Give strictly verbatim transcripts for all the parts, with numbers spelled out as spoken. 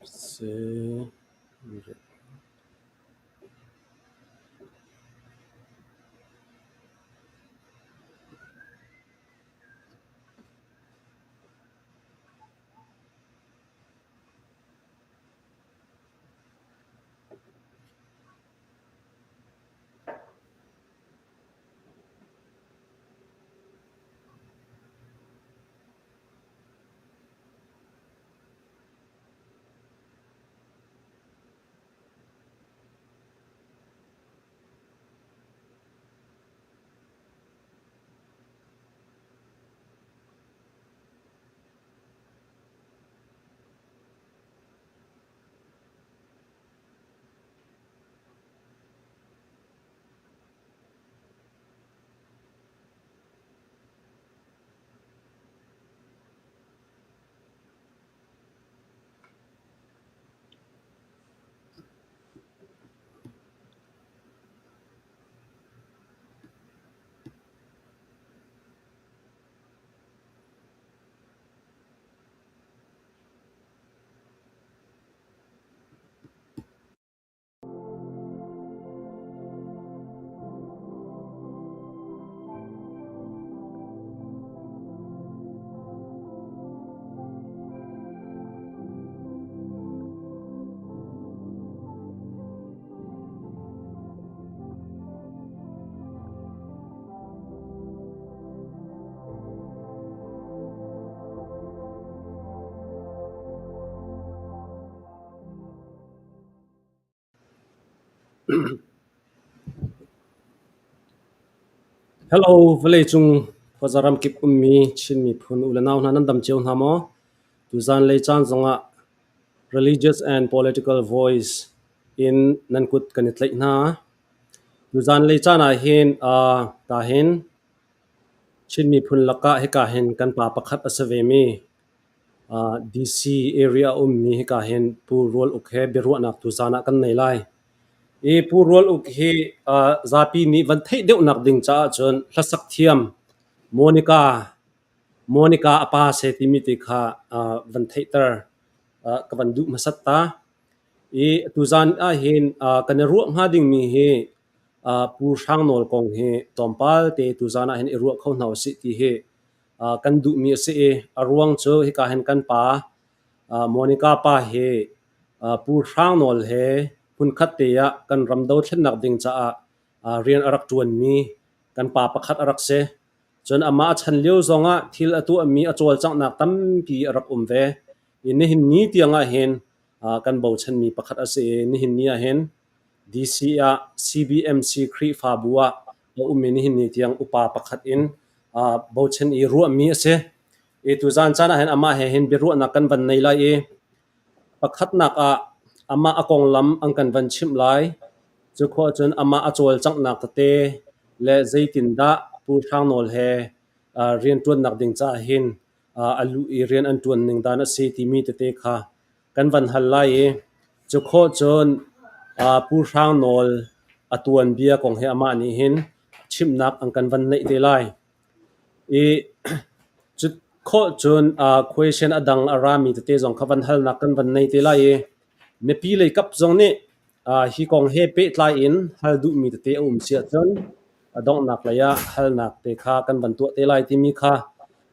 Se. Hello, vawleicung khuazaram kip ummi Chin miphun u le nau hna, nan dam cio hna maw? Tuzan lei caan zongah Religious and Political Voice in nan kut kan i tlaih hna. Tuzan lei caan ah hin, aa, tahin Chin miphun lakah hika hin kan pa pakhat a si vemi, aa, D C area a ummi hika hin Pu Rual Uk he biaruahnak tuzan ah kan nei lai. I Pu Rual Uk hi, aa, zapi nih van theih deuhnak ding caah cun hlasak thiam Monica, Monica a pa si timi te kha, aa, van theihter, aa, ka van duh hmasat ta. I tuzan ah hin, aa, kan i ruah hnga dingmi hi, aa, Pu Hrang Nawl kong hi tlawmpal te tuzan ah hin i ruah kho hna usih ti hi, aa, kan duhmi a si i, a ruang cu hika hin kan pa, aa, Monica pa hi, aa, Pu Hrang Nawl he hmunkhat te ah kan ram dothlennak ding caah, aa, rian a rak ṭuanmi kan pa pakhat a rak si. Cun amah a chan lio zongah thil a tuahmi a cawlcanghnak tampi a rak um ve. I nihin ni tiangah hin, aa, kan bochanmi pakhat a si i nihin ni ah hin D C ah C B M C Khrihfabu ah a um i nihin ni tiang upa pakhat in, aa, bochan i ruahmi a si. I tuzan caan ah hin amah he hin biaruahnak kan van nei lai i, pakhatnak ah amah a konglam an kan van chimh lai. Cu khawh cun amah a cawlcanghnak tete le zeitindah Pu Hrang Nawl he, aa, rianṭuannak ding caah hin, aa, a luh i rian an ṭuan ning dan a si timi tete kha kan van hal lai i, cu khawh cun, aa, Pu Hrang Nawl a tuanbia kong he amah nih hin chimhnak an kan van neih te lai. I cu khawh cun, aa, question a dang a rami tete zong kha van halnak kan van nei te lai i, mipi lei kap zong nih, aa, hi kong he pehtlai in hal duhmi tete a um si ahcun, a donghnak lei ah halnak te kha kan van tuah te lai timi kha,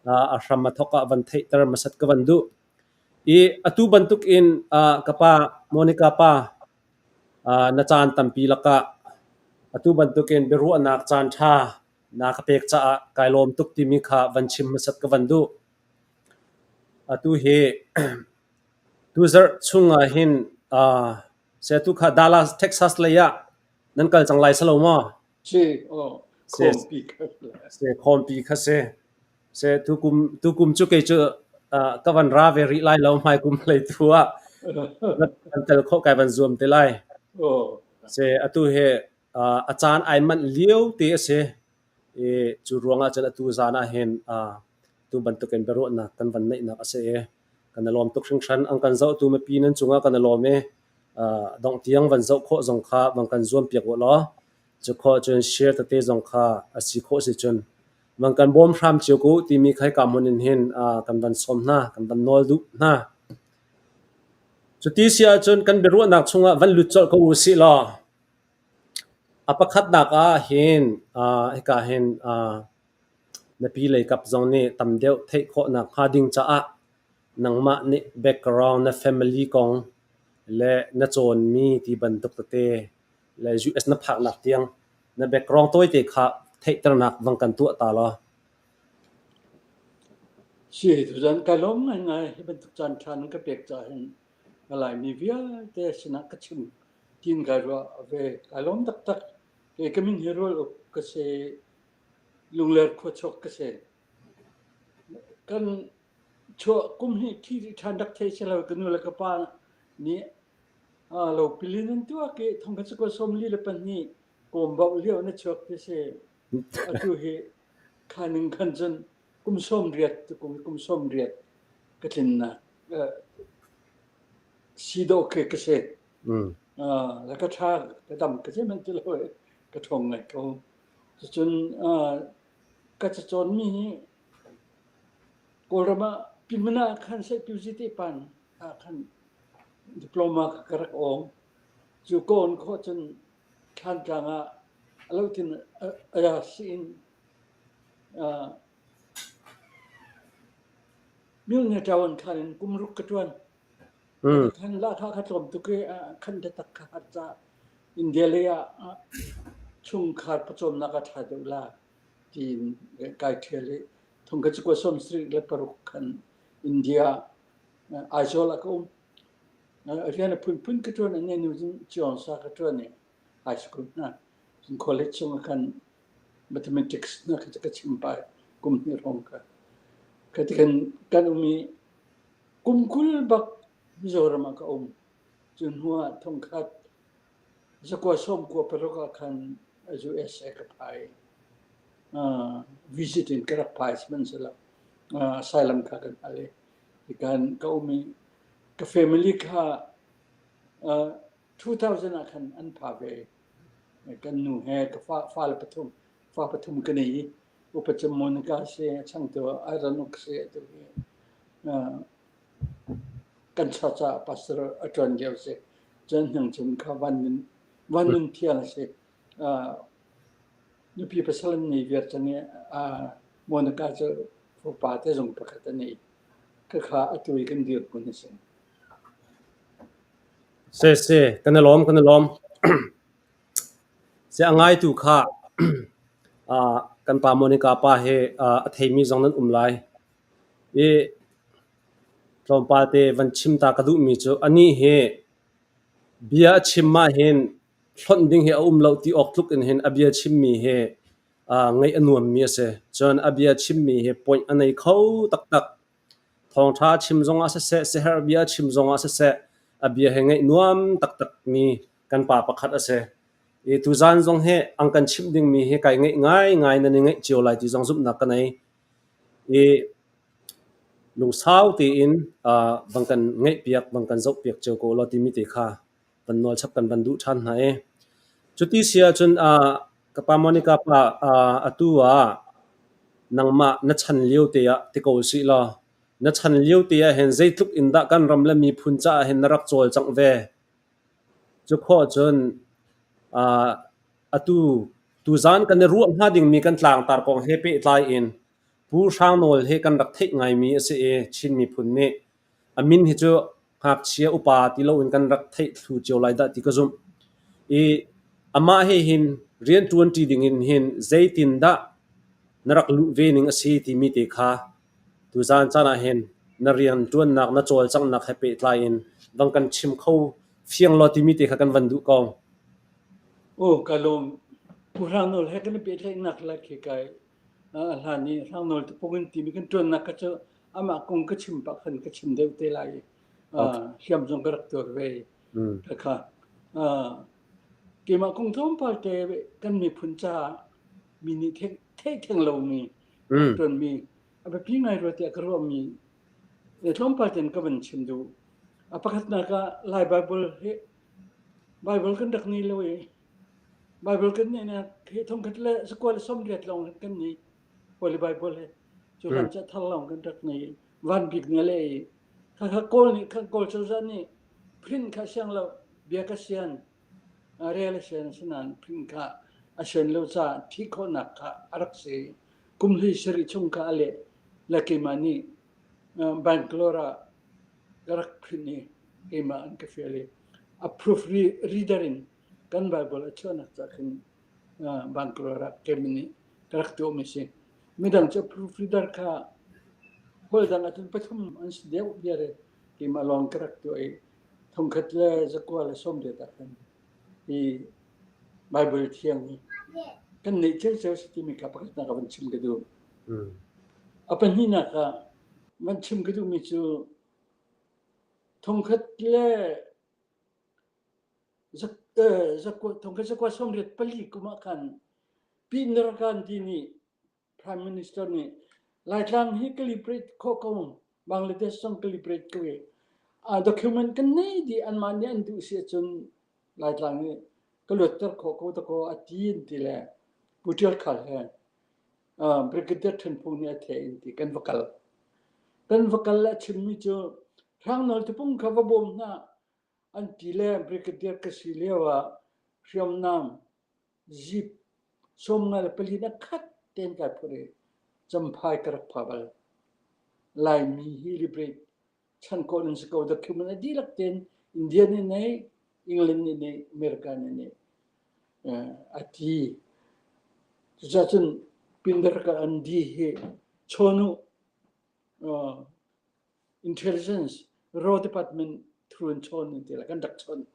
aa, a hram a thawk ah van theihter hmasat ka van duh. I atu bantuk in, aa, ka pa, Monica pa, aa, na caan tampi lakah atu bantukin biaruahnak caan ṭha na ka pek caah kaa lawm tuk timi kha van chim hmasat ka van duh. Atu hi tuzarh chungah hin, aa, si atu kha Dallas, Texas lei ah nan kal cang lai si lo maw? Si, oh, si, khawmpi kha si. Si, khawmpi kha si. Si, tukum, tukum cu kei cu, ah, ka van ra ve rih lai lo, hmai kum hlei tu ah kan tel khawh kai van zuam te lai. Oh. Si, atu he, ah, a caan ai manh lio te a si. I, cu ruangah cun atu zan ah hin, ah, tu bantukin biaruahnak kan van neihnak a si i, kan i lawm tuk hringhran. An kan zohtu mipi nan cungah kan i lawm i, aa, dongh tiang van zoh khawh zong kha van kan zuam piak uh law, cu khawh cun share tete zong kha a si khawh si cun van kan bawm hram cio ko timi kha hika hmun in hin, aa, kan van sawm hna, kan van nawl duh hna. Cuti si ahcun kan biaruahnak chungah van lut colh ko u sih law. A pakhatnak ah hin, aa, hika hin, aa, na pi Leikap zong nih tam deuh theih khawhnak hnga ding caah nangmah nih background, na family kong le na cawnmi ti bantuk tete le U S na phaknak tiang na background tawite kha theihternak van kan tuah ta law. Si, tuzan ka lawm ngaingai, hi bantuk caan ṭha nan ka pek caah hin ka Laimi vialte sinah ka chim tiin ka ruah ve. Ka lawm taktak. Kei ka min hi Rual Uk ka si, Lungler khua chuak ka si. Kan chuah kum hi khi ṭhan rak theih si lo, ka nu le ka pa nih, aa, lo pilin an tuak i thongkhat zakua sawmli le pahnih kawm bauh lio na chuak ti si. Atu hi kha ning khan cun kum sawmriat, kum, kum sawmriat ka tlinnak, eh, si dawh khi ka si. Mm. Ah, le ka ṭha, ka dam ka si man ti lo, ka ṭhawng ngai ko. Cucun, ah, ka cacawnmi hi Kawlram ah Pimna khan seh P U C te pan ah khan diploma ka, ka rak awng. Cu ka awng khawh cun Thantlang ah a lo tin a, a ya si in, ah, Myoung Ne Dawan khan in kum ruk ka ṭuan. Mm. Khan la kha ka tlawm tuk i, ah, khan taktak ka har caah India lei ah, ah, chungkhar pawcawmnak a ṭha deuh la tiin kai ṭhial i thongkhat zakua sawmsarih le paruk khan India, ah, Aizawl ah ka um. Ah, rian a phunphun ka ṭuan, a nenu cun Chawngsa ka ṭuan i high school hna. Cun college chung ah khan mathematics hna kha ka chim pah i kum hnih hrawng kha. Kha ti khan kan um i kum kul bak Mizoram ah ka um. Cun hnu ah thongkhat zakua sawmkua paruk ah khan U S A ka phai. Ah, visit in ka rak phai sihmanhsehlaw, ah, asylum kha kan hal i kan ka um i ka family kha, ah, two thousand ah khan an pha ve. Kan nu he ka fa, fa le pathum, fa pathum ka nei i, Upa Cem Monica si, a changtu Aaron Uk si, atu hi, ah, kan chacha pastor a ṭuan lio si. Cun hna chung kha Van Nun, Van Nun Thiang si. Ah, nupi pasal an nei viar cang i, ah, Monica cu fapa te zong pakhat a nei. Ka kha atu i kan dirhmun a si. Si, si, kan i lawm, kan i lawm. Si a ngaitu kha, ah, kan pa Monica pa he, ah, a theimi zong nan um lai. I tlawmpal te van chim ta ka duhmi cu anih he bia a chim mah hin hlonh ding he a um lo ti awk tluk in hin a bia chimmi he, aa, ngaih a nuammi a si. Cun a bia chimmi he point a nei kho taktak. Thawngṭha chim zongah siseh, siher bia chim zongah siseh, a bia he ngaih nuam taktakmi kan pa pakhat a si. I tuzan zong he ang kan chimh dingmi he kai ngaih ngaingai nan i ngaih cio lai ti zong zumhnak ka nei. I lungsau tein, aa, van kan ngaihpiak, van kan zohpiak cio ko law timi te kha van nawlchap kan van duh ṭhan hna i. Cuti si ahcun, aa, ka pa Monica pa, aa, atu ah nangmah na chan lio te ah ti ko sih law, na chan lio te ah hin zeitluk in dah kan ram le miphun caah hin na rak cawlcangh ve? Cu khawh cun, aa, atu tuzan kan i ruah hnga dingmi kan tlangtar kong he pehtlai in Pu Hrang Nawl he kan rak theih ngaimi a si i Chin miphun nih a min hi cu ngakchia upa ti loin kan rak theih thlu cio lai dah ti ka zumh. I amah he hin rian ṭuanṭi dingin hin zeitindah na rak luh ve ning a si timi te kha tuzan caan ah hin na rian ṭuannak, na cawlcanghnak he pehtlai in van kan chim kho fiang law timi te kha kan van duh ko. Oh, ka lawm. Pu Hrang Nawl he kan i pehtlaihnak lak hi kai. Ah, a hlan i Hrang Nawl te pawngin timi kan ṭuannak kha cu amah kong ka chim pah khan ka chim deuh te lai. Ah, ok. Hliam zong ka rak tuar ve. Mm. Ka kha. Ah, keimah kong tlawmpal te kan miphun caah mi nih theih, theih theng lomi, mm, ṭuanmi, a biapi ngai rua tiah ka ruahmi, eh, tlawmpal tein ka van chim duh. A pakhatnak ah Lai Bible hi, Bible kan rak nei lo i, Bible kan neihnak hi thongkhat le zakua le sawmriat lawng kan nei, Holy Bible hi. Cu hlan, hmm, caah thar lawng kan rak nei, Van Bik nih a leh i, kha kha Kawl nih, kha Kawl cozah nih print kha siang lo, bia ka sian, a, rel a sian, sinan print kha a sian lo ca, thi khawhnak kha a rak si. Kum hleisarih chung kha a leh, le keimah nih, a, Bangalore ah ka rak print i, keimah an ka fial i. A proof re-, reader in kan Bible a chuahnak ca khin, a, Bangalore ah keimah nih ka rak tuahmi si. Midang cu a proof reader kha holh dang ah cun pathum an si deuh viar i, keimah lawng ka rak tuah i, thongkhat le zakua le sawmriat ah khan i Bible thiang i kan neih ceuceu si timi kha pakhatnak a van chim ka duh. Mm. A pahnihnak ah van chim ka duhmi cu thongkhat le zak-, eh, zakua, thongkhat zakua sawmriat pali kum ah khan Pi Indira Gandhi nih, Prime Minister nih, Laitlang hi ka liberate khawh ko, Bangladesh zong ka liberate ko i, a, document kan nei dih, anmah nih an duh si ahcun Laitlang hi ka luatter khawh ko, ta ko a ti in ti le, Pu Ṭial Khal he, a, Brigadier Ṭhan Phung nih a theh in ti kan va kal. Kan va kal le a chimmi cu, Hrang Nawl Tipung kha va bawm hna, an ti le Brigadier ka si lio ah hriamnam jeep sawmnga le pali na khat tein kai phurh i Champhai ka rak pha bal. Laimi hi liberate chan ko nan si ko, document a dihlak tein India nih nei, England nih nei, America nih nei, eh, a ti. Cucaah cun Pi Indira Gandhi hi chawn u, uh, intelligence, raw department through an chawn in ti le kan rak chawn.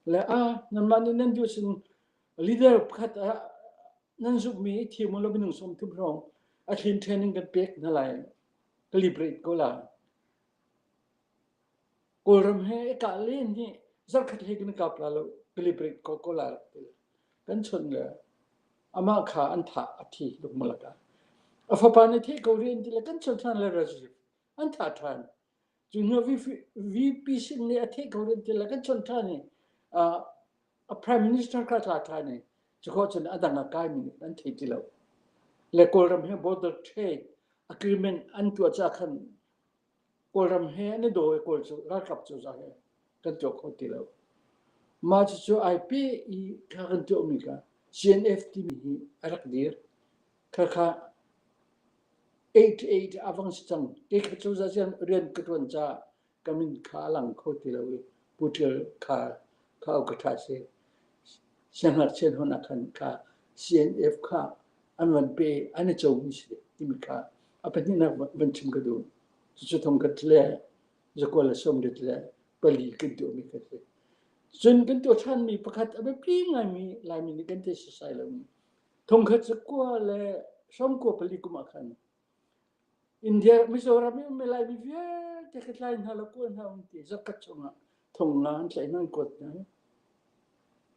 Le, a, nanmah nih nan duh sin leader pakhat a nan zumhmi i thim lo minung sawmthum hrawng a thlin training kan pek hna lai, ka liberate ko lai. Kawlram he i kah len hi zarh khat he kan kap lai lo, ka liberate ko, ko lai rak ti le kan chawn le amah kha an thah a thi lukmalak ah. A fapa nih theih ko rian ti le kan chawn ṭhan le Rajiv an thah ṭhan. Cu hnu V P, V P Singh nih a theih ko rian ti le kan chawn ṭhan i, a, a Prime Minister kha a thah ṭhan i, cu khawh cun a dang a kaimi nih an thei ti lo. Le Kawlram he border trade agreement an tuah ca khan Kawlram he an i daw i Kawl cu ralkap cozah he kan tuah kho ti lo. Mah cucu ai pe i kha kan tuahmi kha C N F timi hi a rak dir. Kha kha eight eight a vang si cang. Kei kha cozah rian ka ṭuan caah ka min kha a lang kho ti lo i Pu Ṭial Khal kha au ka ṭha si. Siangngakchia hna khan kha C N F kha an van pe, an i comi si timi kha a pahnihnak van, van chim ka duh. Cucu thongkhat le zakua le sawmriat le pali kan tuahmi kha si. Cun kan tuah ṭhanmi pakhat a biapi ngaimi Laimi nih kan theih sasai lomi thongkhat zakua le sawmkua pali kum ah khan India, Mizoram i ummi Laimi vialte kha tlai hna lo, kuat hna um ti, zarh khat chungah thong nga an tlaih hna, an kuat hna.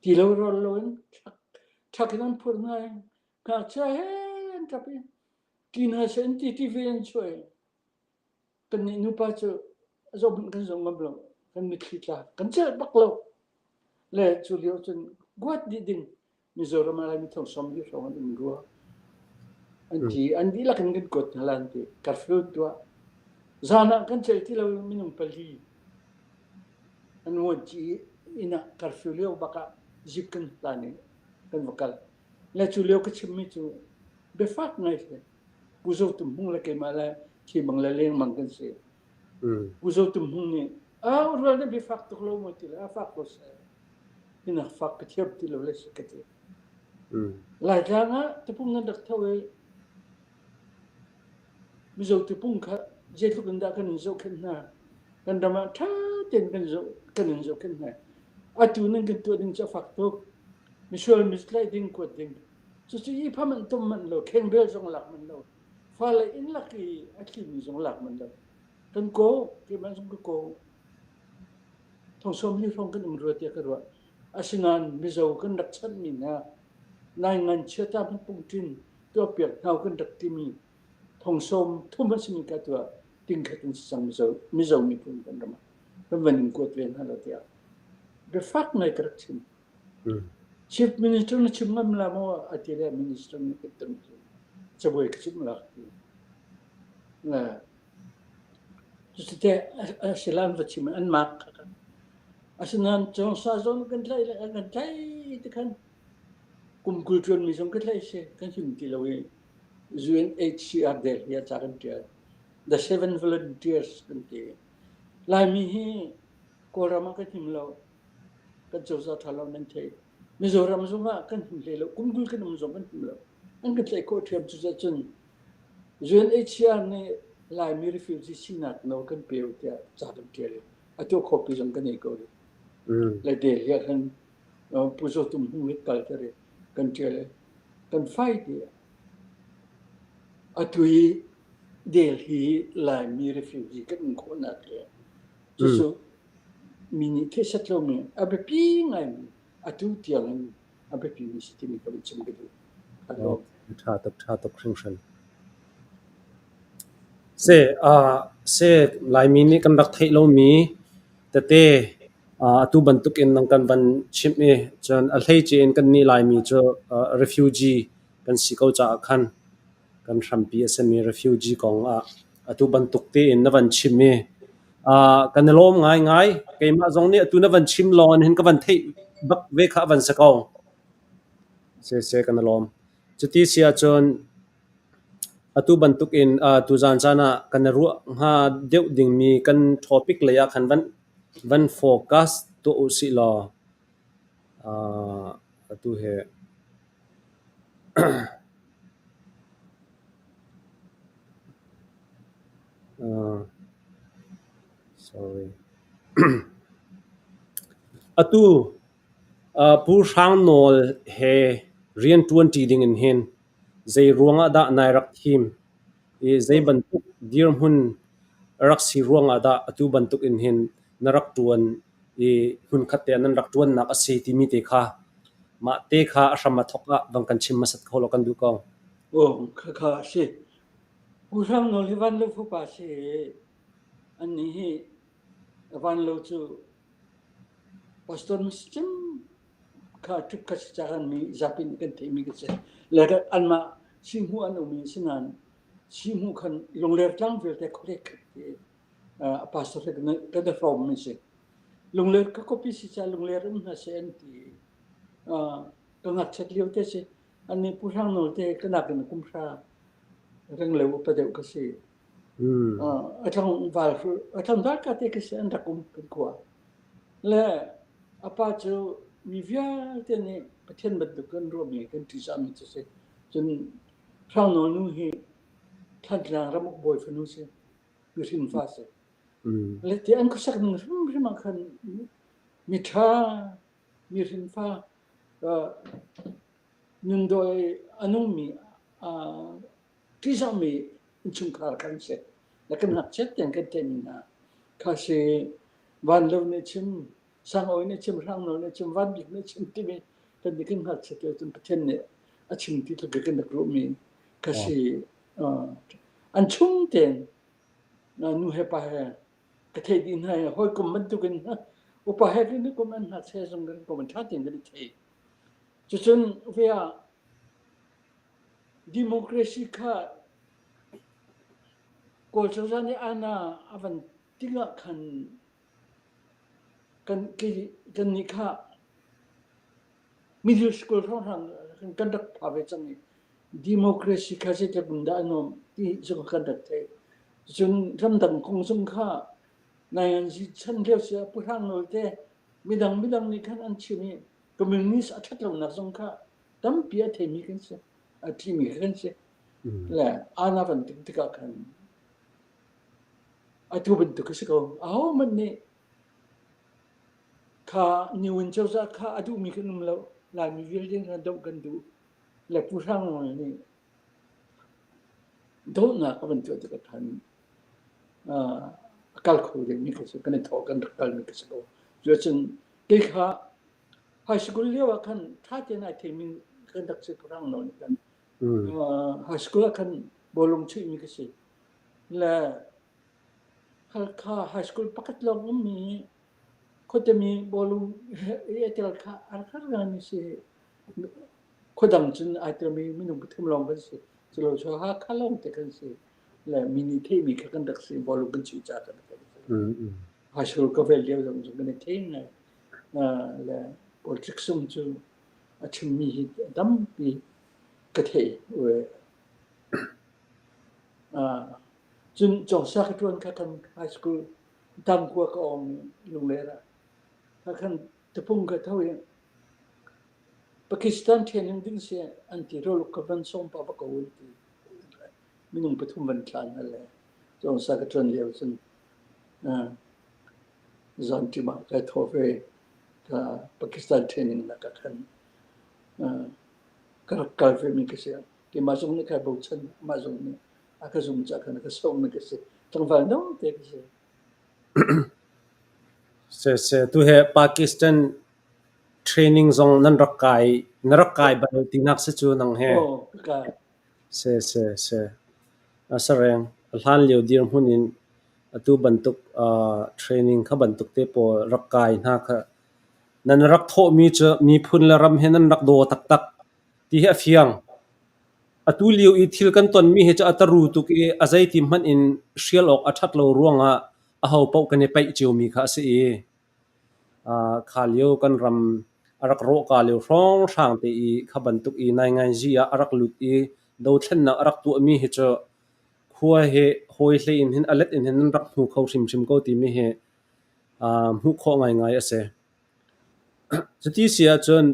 Ti lo rawl lo in ṭhak, ṭhak in an phurh hna i, ngakchia he an ṭap i, ti hna seh an ti, T V an chuah i, kannih nupa cu a zoh hmanh kan zoh ngam lo, kan mitthli tla kan celh bak lo. Le cu lio cun guat dih ding, Mizoram ah Laimi thong sawmli hrawng an um rua. An ti, an dihlak in kan kuat hna lai an ti, curfew an tuah. Zan ah kan celh ti lo minung pali an vuanci i, inn ah curfew lio bak ah jeep kan hlan i kan va kal. Le cu lio ka chimmi cu biafak ngai si. Pu Zo Tum Hmung le keimah le thimang le lengmang kan si. Mm. Pu Zo Tum Hmung nih, "Au, rual na bia fak tuk lo maw?" ti le, "A fak ko seh. Hi nak fak ka thiam ti lo le si," ka ti. Mm. Laitlang ah tapung nan rak tho i Mizo tapung kha zeitluk in dah kan in zohkhenh hna? Kan ram ah ṭha tein kan zoh, kan in zohkhenh hna. Atu nan kan tuah ding cu a fak tuk. Misual mitlaih ding kuat ding. Cucu i pha man tom man lo, khengbel zong lak man lo. Fale inn lak i a thlimi zong lak man lo. Kan ko, keimah zong ka ko. Thong sawm hnih hrawng kan um rua tiah ka ruah. Asinain Mizo kan rak chanhmi hna, naingan chia ta hmanh pungṭin tuah piak hna u kan rak timi thong sawm thum a simi ka tuah, tingkhat in si cang Mizo, Mizo miphun kan ram ah kan van in kuat ve hna lo tiah biafak ngai ka rak chim. Hmm. Chief Minister na chim ngam lai maw? A ti le Minister nih ka tong cu cabuai ka chim lak ti. Na, cuti te a, a si lan va chim an mak kha kha. Asinain cawngsa zawn kan tlaih le, kan tlaih te khan kum kul ṭuan mi zong kan tlaih si, kan him ti lo i U N H C R Delhi a ca kan ṭial. The Seven Volunteers kan ti. Laimi hi Kawlram ah kan him lo, kan cozah ṭha lo nan thei. Mizoram zong ah kan him hlei lo, kum kul kan um zong kan him lo. An kan tlaih khawh ṭhiam cucah cun U N H C R nih Laimi refugee sinak nawl kan pe uh tiah ca kan ṭial i, atu a khawpi zong kan nei ko rih. Mm. Le Delhi ah khan, uh, Pu Zo Tum Hung hi kalter i kan ṭial i kan fai ti. Atu i Delhi Laimi refugee kan um khawhnak le cucu mi nih theihsat lomi a biapi ngaimi atu tiangin a biapimi si timi ka vun chim ka duh. Hello. Ṭha tuk, ṭha tuk hringhran. Se, ah, se Laimi nih kan rak theih lomi tete, ah, atu bantukin nang kan van chimh i, cun a hleice in kannih Laimi cu, ah, refugee kan si ko caah khan kan hrampi a simi refugee kong ah atu bantuk tein na van chim i, ah, kan i lawm ngaingai. Keimah zong nih atu na van chim lawng hin ka van theih bak ve kha a van si ko. Sese kan i lawm. Cuti si ahcun atu bantukin, ah, tuzan caan ah kan i ruah hnga deuh dingmi kan topic lei ah khan van, van focus tuah u sih law. Ah, atu he. Ah, sorry. Atu, ah, Pu Hrang Nawl he rian ṭuan ṭi dingin hin zei ruangah dah nai rak thim i, zei bantuk dirhmun a rak si ruangah dah atu bantukin hin na rak ṭuan i, hmunkhat te nan rak ṭuannak a si timi te kha, mah te kha a hram a thok ah van kan chim hmasat kho law kan duh ko. Oh, kha, kha a si. Pu Hrang Nawl hi Vanlo fapa si i, annih hi a Vanlo cu pastor mi si cem kha trip kha si caah khan mi zapi nih kan theihmi ka si. Le ka, anmah sihmuh an um i, sinain sihmuh khan Lungler tlang vialte khualei khat ti, ah, a pastor he kan, kan hrawmmi si. Lungler ka khuapi si caah Lungler um hna seh an ti. Ah, ka ngakchiat lio te si. Annih Pu Hrang Nawl te ka nakin kum hra reng lo upa deuh ka si. Mm. Ah, a tlangval, a tlangval ka te ka si, an rak um kan khua. Le a pa cu mi vialte nih Pathian bantuk kan ruahmi, kan ṭihzahmi cu si. Cun Hrang Nawl nu hi Thantlang ram uk bawi fanu si, mi hrinfa si. Mm. Le ti an khuasak ning hrimhrim ah khan mi ṭha, mi hrinfa, ah, nundawi a nungmi, ah, ṭihzahmi innchungkhar kha an si. Le kan ngakchiat tiang kan theihmi hna kha si. Vanlo nih chim, Sangawi nih chim, Hrang Nawl nih chim, Van Bik nih chim timi kan nih kan ngakchiat te cun Pathian nih a chim ti tluk i kan rak ruahmi kha si. Ah, an chung tein, ah, nu he pa he ka theih dih hna i, hawikom bantukin hna, upa he kan i kum an hna, he zong kan kum an ṭha tein kan i thei. Cucun via democracy kha Kawl cozah nih ana a van tikah khan kan, kan, kan nih kha middle school hrawnghrang kan, kan rak pha ve cang i, democracy kha zeitluk in dah a nuam ti zong kan rak thei. Cun ramdang kong zong kha nainganzi chan lio si ah Pu Hrang Nawl te midang midang nih khan an chim i, communist a ṭhat lonak zong kha tampi a theimi kan si, a ṭihmi kan si. Mm. Le ana van tik tikah khan atu bantuk a si ko. Ahohmanh nih kha niwin cozah kha a duhmi kan um lo, Laimi vialte kha doh kan duh. Le Pu Hrang Nawl nih dohnak a van tuah tikah khan, ah, a kal kho dingmi ka si, kan i thawh, kan rak kalmi ka si ko. Cucun kei kha high school lio ah khan ṭha tein aa theimi kan rak si, Pu Hrang Nawl nih khan, mm, ah, high school ah khan bawlung chuihmi ka si. Le Halkha high school pakhat lawng ummi khuatami bawlung i a tel kha a rak nganmi si. Khuadang cun aa telmi minung pathum lawng kan si. Culo cu Hakha lawng te kan si. Le mi nih theihmi kha kan rak si, bawlung kan chuih caah kan rak si. Mm, mm. High school ka vel lio zong cun kan i thei ngai. le politics sung cu a chimmi hi tampi ka thei ve. Cun Cawngsa ka ṭuan kha khan high school tangkua ka awng i Lunglei ah kha khan tapung ka tho i Pakistan training ding si an ti, rawl ka van sawm pah bak ko an ti. Minung pathum van tlan a le Cawngsa ka ṭuan lio cun zan ṭi mah ka thaw ve, ka Pakistan training nak a khan ka rak kal ve mi ka si. Keimah zong nih ka bochan, mah zong nih a ka zum caah khan a ka sawm mi ka si. Tlangval no te ka si. Se se, tu he Pakistan training zong nan rak kai, na rak kai bal tinak si cu nang he. Se se se. A sareng a hlan lio dir hmun in atu bantuk training kha bantuk te pawl rak kai hna kha nan rak thawhmi cu miphun le ram he nan rak daw taktak ti hi a fiang. Atu lio i thil kan tonmi hi cu a taru tuk i a zeiti hmanh in hrial awk a ṭhat lo ruangah aho paoh kan i paih ciomi kha a si i, kha lio kan ram a rak rawhka lio hrawnghrang te i kha bantuk i naingnganzi ah a rak lut i dothlennak a rak tuahmi hi cu khua he hawi hlei in hin a let in hin nan rak hmu kho hrimhrim ko timi hi hmuh khawh ngaingai a si. Cuti si ahcun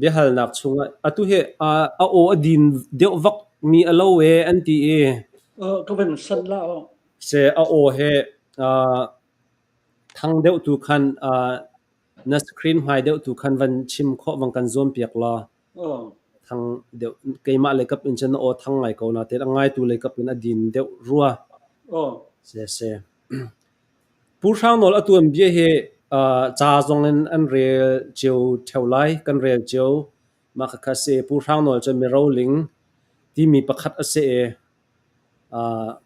biahalnak chungah atu hi a aw a din deuh vak mi a lo e an ti i. Ka van san la aw. Se a aw he thang deuh tu khan na screen hmai deuh tu khan van chim khawh van kan zuam piak law. Thang deuh keimah leikap in cun na aw thang ngai ko natein a ngaitu leikap in a din deuh rua. Se se. Pu Hrang Nawl a tuanbia hi ca zong in an rel cio ṭheu lai, kan rel cio. Mah kha kha si. Pu Hrang Nawl cu Miro Ling timi pakhat a si i,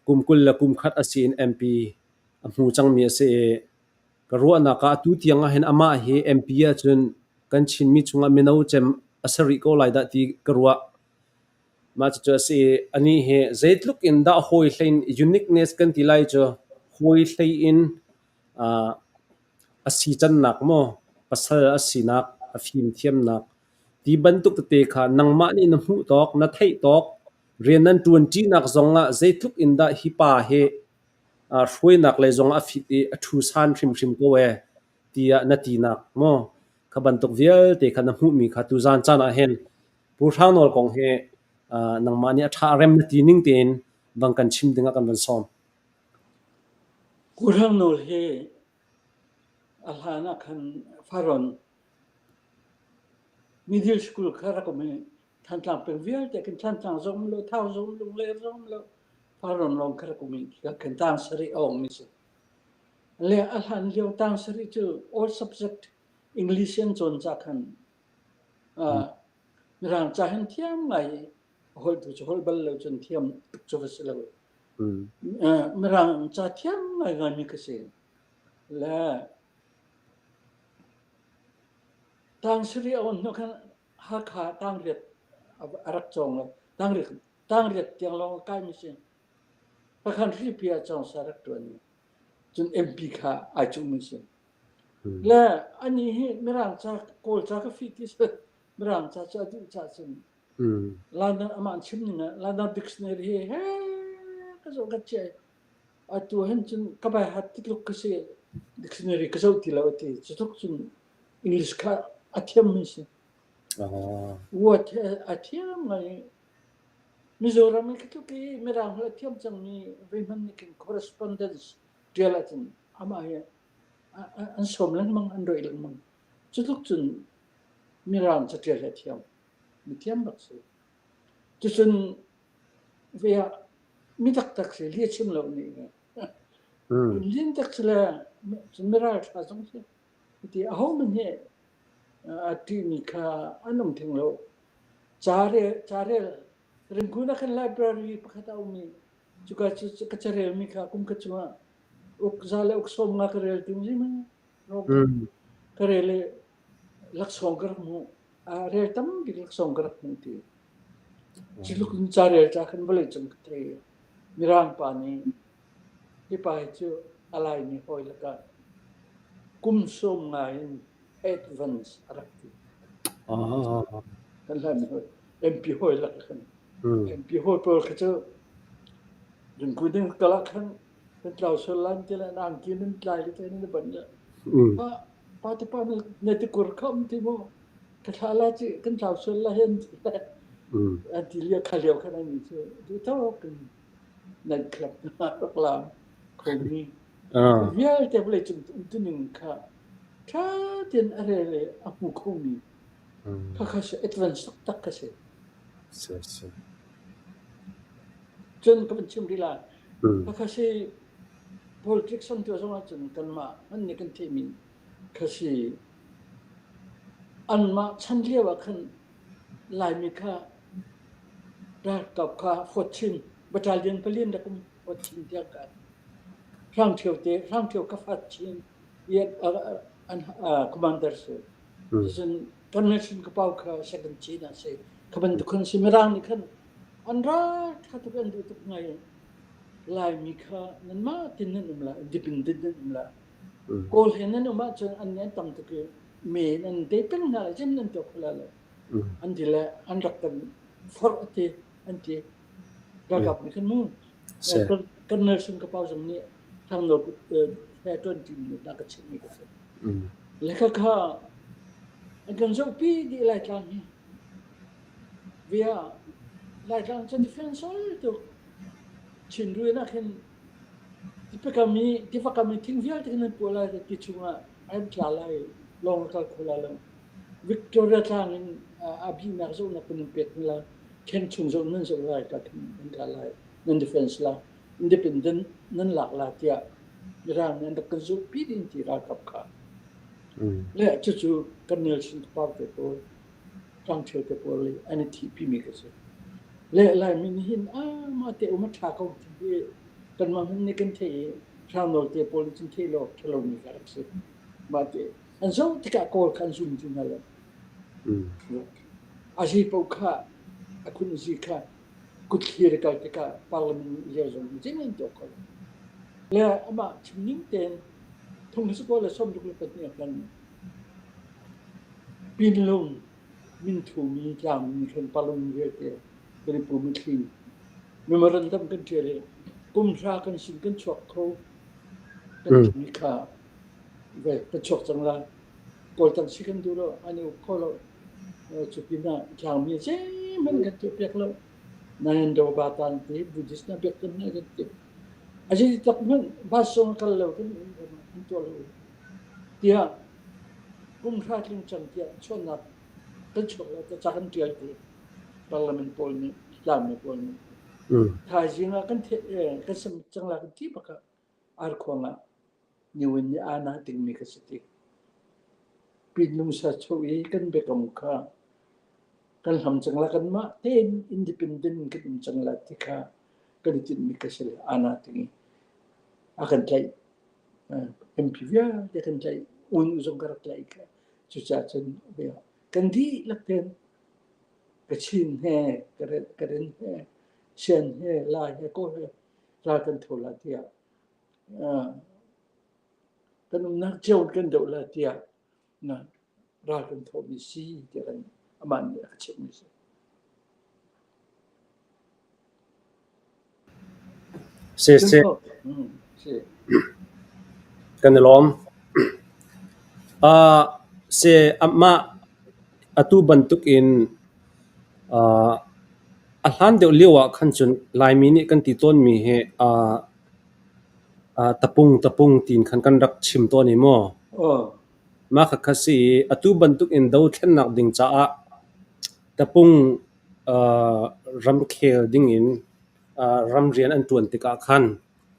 kum kul le kum khat a si in M P a hmu cangmi a si i, ka ruahnak ah atu tiang ah hin amah hi M P ah cun kan Chinmi chungah mino cem a si rih ko lai dah ti ka ruah. Mah cucu a si i, anih hi zeitluk in dah hawi hlei in uniqueness kan ti lai cu hawi hlei in a si cannak maw, pasal a sinak, a fimthiamnak ti bantuk tete kha nangmah nih na hmuh tawk, na theih tawk, rian nan ṭuanṭinak zongah zeitluk in dah hi pa hi hruainak lei zongah a fit i a ṭhu san hrimhrim ko e tiah na tinak maw, kha bantuk vialte kha na hmuhmi kha tuzan caan ah hin Pu Hrang Nawl kong hi nangmah nih a ṭha a rem na ti ning tein van kan chim dingah kan van sawm. Pu Hrang Nawl hi a hlan ah khan Faron Middle School kha rak um i, Thantlang peng vialte khin Thantlang zong um lo, Thau zong um lo, Ler zong um lo, Faron lawng kha rak um i, khan tang sarih a awng mi si. Le a hlan lio tang sarih cu all subject English in cawn ca khan Mirang ca hin thiam ngai, holh tu cu holh bal lo cun thiam tuk cu va si lo. Mirang ca thiam ngai ngai mi ka si. Le tang sarih a awng hnu khan Hakha tang riat a rak cawng lo. Tang riat, tang riat tiang lawng a kai mi si. Pakhan hri pi a cawng sa rak tuan mi. Cun M P kha ai cung mi si. Le ani hi Mirang ca, Kawl ca ka fih ti si. Mirang ca cu a duh ca cun London amah an chim ning ah London dictionary hi he ka zoh ka chiah. Atu han cun ka bai hat titluk ka si, dictionary ka zoh ti lo a ti. Cutluk cun English kha a thiam mi si. Uat a thiam ngai. Mizoram i ka tluk i Mirang hla thiam cangmi veihmanh nih khin correspondence ṭial ahcun amah hi an sawm lengmang, an roih lengmang. Cutluk cun Mirang ca ṭial hi a thiam, mi thiam bak si. Cucun vei ah mi taktak si, li a chim lo nih. Lin tak si le, cun Mirang ṭha zong si. Ti ahohmanh hi a ṭihmi kha an um theng lo. Ca rel, ca rel. Rangoon ah khan library pakhat a um i, cuka cu ka ca relmi kha kum khat chungah uk za le uk sawm nga ka rel ti um zimang. Ka rel i laksawng ka rak hmuh. A rel tam bik laksawng ka rak hmuh ti. Cutluk in ca rel ca khan vawlei cang ka thei. Mirang pa nih hi pa hi cu a Laimi hawi lakah kum sawm ngai in advance a rak ti. Ah. Kan Laimi hawi, M P hawi lak khan. Hmm. M P hawi pawl kha cu, Ringkui ding kal ah khan, kan tlau sual lai ti le, nang kin in tlai li te ni ban le. Hmm. Pa, pa te pa na, na ti kur kham ti mo. Ka thla la ci, kan tlau sual lai an ti le. Hmm. An ti lia kha liau khan an ni cu. Du tawk kan night club na rak lam. Kho ni. Ah. Vialte vawlei cung um tu ning kha ṭha tein a rel i a hmu khomi. Hmm. Kha kha si advance taktak kha si. Si, si. Cun ka van chim rih lai. Hmm. Kha kha si politics an tuah zongah cun kanmah hman nih kan theihmi kha si. Anmah chan lio ah khan Laimi kha ralkap kha Fat Chin, battalion pali an rak um, Fat Chin tiang kha Hrang Ṭhio te, Hrang Ṭhio kha Fat Chin, i a, a, a, an, a, commander si. Hmm. Cun Colonel Chin Ka Pau kha second Chin a si. Kha bantuk khan si, Mirang nih khan an ral ṭha tuk, an duh tuk ngai. Laimi kha nanmah tin nan um lai, independent nan um lai. Hmm. Kawl he nan um ahcun an nih an tam tuk i, mi nan dei peng hna lai, cem nan tuak hna lai. Mm. An ti le, an rak kan forh a ti, an ti. Ralkap nih kan hmu. Si. Eh, kan, kan Nelson Ka Pau zong nih, Thang Nawl, eh, he twenty minute na ka chimmi ka si. Mm. Le kha kha, an kan zohpi dih Laitlang hi. Via, Laitlang cu defense all tuk. Chin ruin ah khin, tipikami, tifakami thing vialte kan puah lai, ti chungah an tla lai, lawng a kal kho lai lo. Victoria tlang in, aa, a bihnak zohnak kan in pek hna lai, khen chung zoh nan zoh lai, ka khin nan ka lai, nan defense lai, independent nan lak lai tiah Mirang nih an rak kan zohpi ding ti ralkap kha. Mm. Le cucu kan Nelson Ka Pau te pawl, Hrang Ṭhio te pawl le an i thihpimi ka si. Le Laimi nih hin, ah, mah te um a ṭha ko ti hi, kanmah hmanh nih kan theih i, Hrang Nawl te pawl nih cun theih lo, ṭha lomi kha rak si. Mah te an zoh tikah Kawl kha an zum ti hna lo. Mm. A zei paoh kha, a khun a zi kha, kut thlir a kal tikah Parliament lio zong cin an tuah ko. Le amah chim ning tein, thong hnih zakua le sawmruk le pahnih ah khan Pinlung, Minthumi, Tlangmi khan Parliament vialte kan i pum i thli. Memorandum kan ṭial i, kum hra kan sin kan chuak kho, kan Mm. timi kha ve, kan chuak cang lai. Kawl tang si kan duh lo, an i uk kho lo. Eh, cu pinah Tlangmi zeihmanh kan tuah piak lo. Nayan Daw Batan ti, Buddhist na biak kan hna kan ti. A zeitak hmanh bus zong a kal lo, kan, kan tuah lo. Tiah, kum hra tling cang tiah, chuannak kan chuak lo, ka ca kan ṭial ti. Parliament pawl nih, Tlangmi pawl nih. Mm. Thaizing ah kan theh, eh, kan sam cang lai kan ti bak ah, Arkhuang ah New Win nih aa na tingmi ka si ti. Pinlung sa cho i kan biakam kha kan hlam cang lai, kanmah tein independent kan um cang lai ti kha kan i tinhmi ka si le aa na ting i a kan tlaih, eh, M P vialte kan tlaih, un zong ka rak tlaih kha. Cucaah cun bia kan dihlak tein Kachin he, Karen, Karen he, Shan he, Lai he, Kawl he, ral kan tho lai tiah ah, kan umnak cio kan doh lai tiah, na, ral kan thawhmi si tiah kan amah nih a ka chimhmi si. Si, si. Hmm, si. Kan i lawm. Ah, si, amah atu bantukin, ah, a hlan deuh lio ah khan cun Laimi nih kan ti tawnmi hi, ah, ah, tapung, tapung tiin khan kan rak chim tawn i maw? Oh. Mah kha kha si i, atu bantukin dothlennak ding caah tapung, ah, ramkhel dingin, ah, ramrian an ṭuan tikah khan,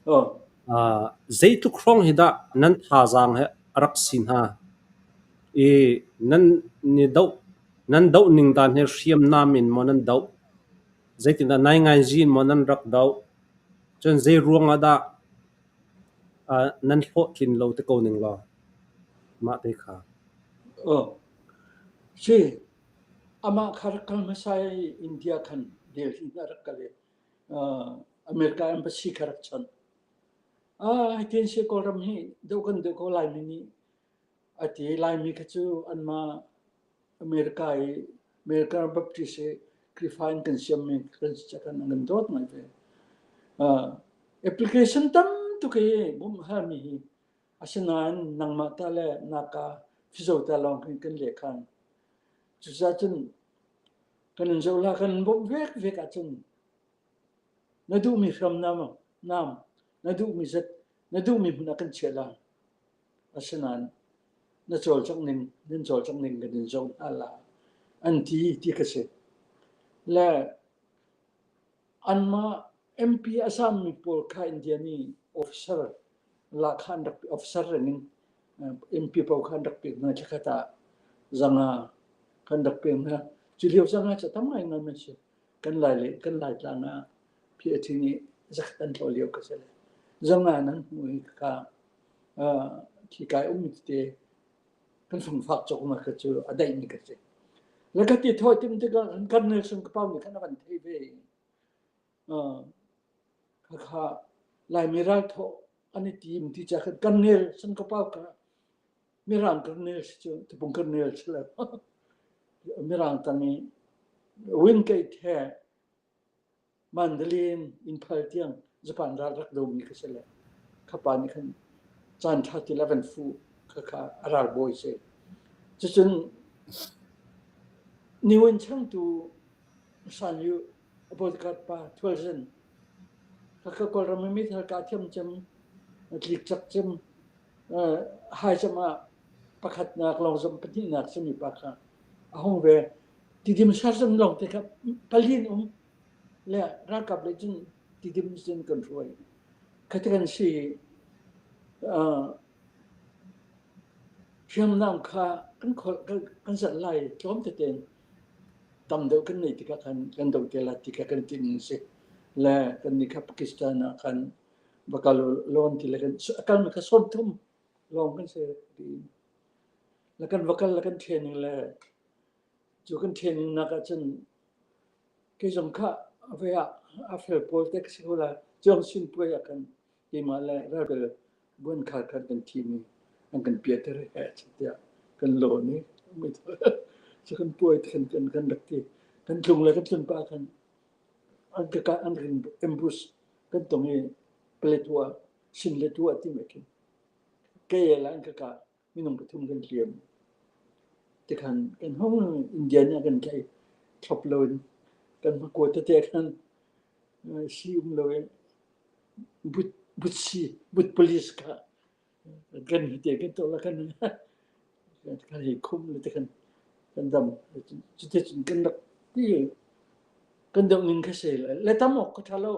oh, ah, zeitluk hrawng hi dah nan thazaang he a rak si hna? I nan ni doh, nan doh ning dan he hriamnam in maw nan doh? Zeitindah naingngaihzin maw nan rak doh? Cun zei ruangah dah, ah, nan hlawhtlin lo te ko ning law? Mah te kha. Oh. Si, amah kha rak kal hmasa i India khan Delhi ah rak kal i, ah, America embassy kha rak chanh. Ah, hitin si Kawlram hi doh kan doh ko Laimi nih a ti. Laimi kha cu anmah America i, American Baptist i Khrihfa in kan siammi kan si caah khan an kan dawt ngai ve. Ah, application tam tuk hi bawmh halmi hi. Asinain nangmah ta le naka fizo ta lawng hi kan leh khan. Cucaah cun kan in zoh la kan bawmh vek vek ahcun na duhmi hram nam, nam, na duhmi zat, na duhmi hmun a kan chiah la. Asinain na cawlcangh ning, nan cawlcangh ning kan in zoh hna la an ti, ti ka si. Le anmah M P a sammi pawl kha India nih officer la khan rak, officer rengin, eh, M P pawl khan rak pek hna, thla khat ah zanga khan rak pek hna. Cu lio zanga cu a tam ngaingai men si. Kan Lai le, kan Lai tlang ah P H D nih zakhat an tlawh lio ka si le. Zanga nan hmuh hi ka, ah, khi kai um tete kan fangfak cawk hna ka cu a daihmi ka si. Le ka ti thaw tim tikah kan Colonel Sungkapau nih kan a van thei ve. Ah, kha kha Laimi ralthaw an i tim ti ca khan Colonel Sungkapau kha Mirang Colonel si cu, Tupung Colonel si lo. Mirang tang i Wing Kei The Mandalay in Imphal tiang Japan ral rak domi ka si le. Kha pa nih khan caan ṭha ti le van fuh kha kha a ralbawi si. Cucun Niwin changtu San Yu a bodyguard pa Thual Zin kha kha Kawlram mi thar ka thiam cem, tlik cak cem, eh, hai cem ah pakhatnak lawng zom pahnihnak cem i pa kha a hung ve. Tidim sergeant lawng te kha pali an um le ralkap le cun Tidim cun kan hruai. Kha te kan si, ah, hriamnam kha kan khol, kan, kan zat lai tlawm tete in tam deuh kan nei tikah khan kan doh te la tikah kan ti ning si. Le kan ni kha Pakistan ah khan va kal lawn ti le kan a kalmi kha sawmthum lawng kan si. Le kan va kal le kan training le cu kan training nak ah cun kei zong kha a ve ah a fel pawl te ka si ko lai. Cuang sin puai ah kan keimah le ralbel buan khar khan kan thimi an kan piater he a chin tiah kan law ni. Cu kan puai te kan, kan, kan rak ti. Kan tlung le kan tlun pah khan an ka, an kan ambush kan tong i pale tuah, sin le tuah ti mai khin. Kei la an ka kah minung pathum kan hliam. Tikhan kan hung India nih kan tlaih thlop loin kan hmakua tete khan, eh, si um lo i but, but si, but police kha kan hi te kan tawh la kan, kan hi khum le tikhan kan dam. Cute cun kan rak ti kan deuh ning kha si le, le tam awk ka ṭha lo.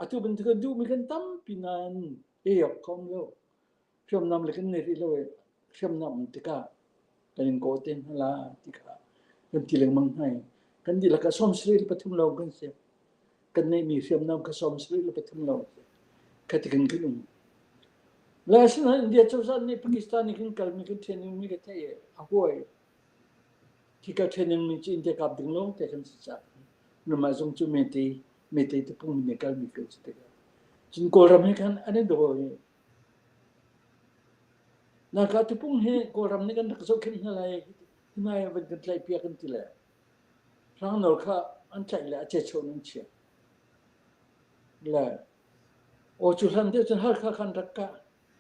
Atu bantuk kan duhmi kan tampi nain ei awk kha um lo. Hriamnam le kan nei rih lo i hriamnam um tikah kan in kawh te hna la tikah kan ti lengmang hna i kan dihlak ah sawmsarih le pathum lawng kan si. Kan neihmi hriamnam kha sawmsarih le pathum lawng si. Kha ti kan kan um. Le asinain India cozah nih Pakistan nih kan kalmi kan training mi ka theih i a huai. Khika training mi cu India kap ding lawng te kan si caah. Namah zong cu Meitei, Meitei te pungmi nih kalmi kan si tikah. Cun Kawlram hi khan an i dawi. Naka tupung hi Kawlram nih kan rak zohkhenh hna lai, hna van kan tlaihpiak kan ti le. Hrangnawl kha an tlaih le a cecho nan chia. Le aw cu hlan te cun Halkha khan rak kah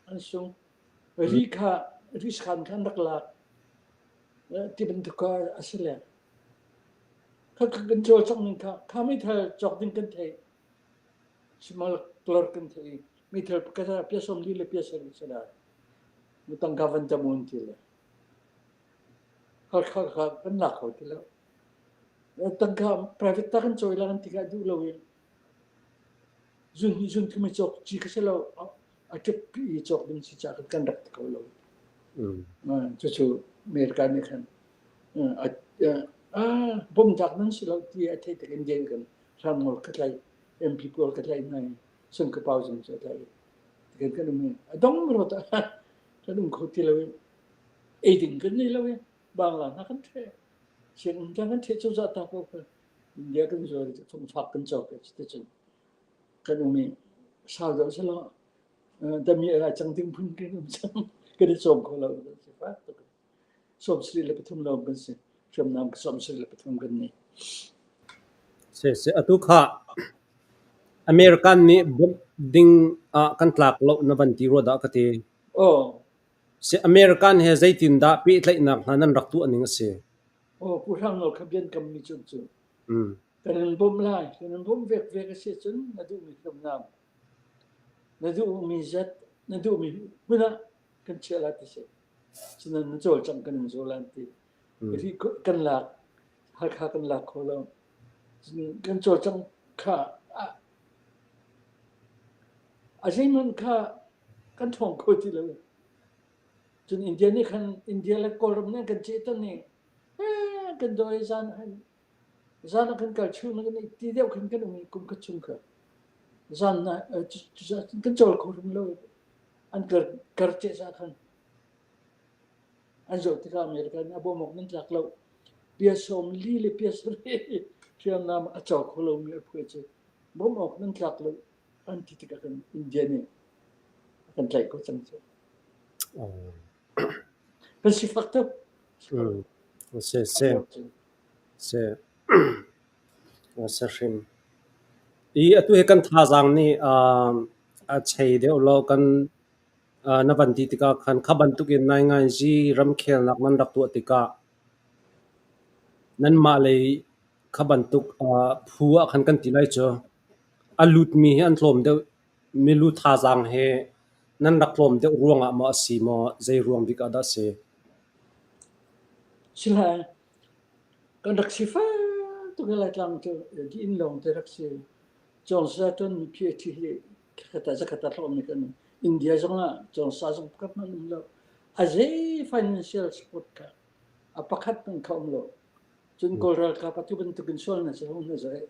an sung. Ri kha, ri khan khan rak lak. Eh, ti bantuk kha a si le. Kha, kha kan cawl cang ning kha, kha meithal cawk ding kan theih. Smuggler kan theih i, meithal pakhat ah pia sawmli le pia sarih si lai. Tangka van tam un ti le. Halkha kha kan lak kho ti lo. Tangka private ta kan cawi lai kan tikah duh lo i. Zun, zun thum i cawk ci ka si lo, a, a ṭip i cawk ding si caah kan rak ti ko lo. Mm. Ah, cucu America nih khan, ah, a, a, a, bom dak nan si lo ti a theih tein India kan hrang ngol ka tlaih, M P pawl ka tlaih hna i, Sungkapau zong cu a tlaih. Kan, kan um i, a dong rawt ah kan um kho ti lo i, ei ding kan nei lo i, Bangla hna kan ṭheh. Sianginn kan ṭheh cozah ta ko kha. India kan zuar i, fangfak kan cawk i, cuticun kan um i, sau deuh si lo. Eh, dami a cang ding phun kan um cang. Kan i cawm kho lo. Sawmsarih le pathum lawm kan si. Hriamnam ka sawmsarih le pathum kan nei. Se, se, atu kha American nih bomb ding ah kan tlak lo na van ti rua dah ka ti. Oh. Se American he zeitin dah pehtlaihnak hna nan rak tuah ning a si. Oh, Pu Hrang Nawl kha biankam mi cun cu. Hmm. Kan in bawmh lai, kan in bawmh vekvek a si cun na duhmi hriamnam, na duhmi zat, na duhmi hmun ah kan chiah lai ti si. Cun na cawlcangh kan in zo lai ti. Hmm. Rih kan lak, Hakha kan lak kho lo. Cun kan cawlcangh kha a, a zeihmanh kha kan ṭhawng kho ti lo. Cun India nih khan, India le Kawlram nih kan cehton i, eh, kan dawi zan ah hin, zan ah kan kal chun kan i ti deuh khan kan um i kum khat chung kha zan na, eh, cu, cu, cu, kan cawl kho hrim lo. An kar, kar ceh zah khan an zoh tikah America nih a bawm awk nan tlak lo. Pia sawm li le pia sarih hriamnam a cawl kho lo mi a phuai cu bawm awk nan tlak lo an ti tikah kan India nih a kan tlaih ko cang cu. Oh. Kan si fak tuk. Hmm. Se, se. Se. Se hrim. I atu he kan thazaang nih, um, a chei deuh lo kan, uh, na van ti tikah khan kha bantukin nainganzi ramkhelnak nan rak tuah tikah nanmah lei kha bantuk, uh, phu ah khan kan ti lai cu a lutmi hi an tlawm deuh milu thazaang he nan rak tlawm deuh ruangah maw a si maw, zei ruang bik ah dah a si? Si lai, kan rak si fak tuk i Laitlang cu, eh, dih in lawng te rak si. Cawngsa ṭuanmi PhD hi khat ah, zakhat ah tlawmmi kan India zongah cawngsa zong pakhat hmanh um lo. A zei financial support kha a pakhat hmanh kha um lo. Cun Kawl ralkap atu bantukin sual na si hong na zai.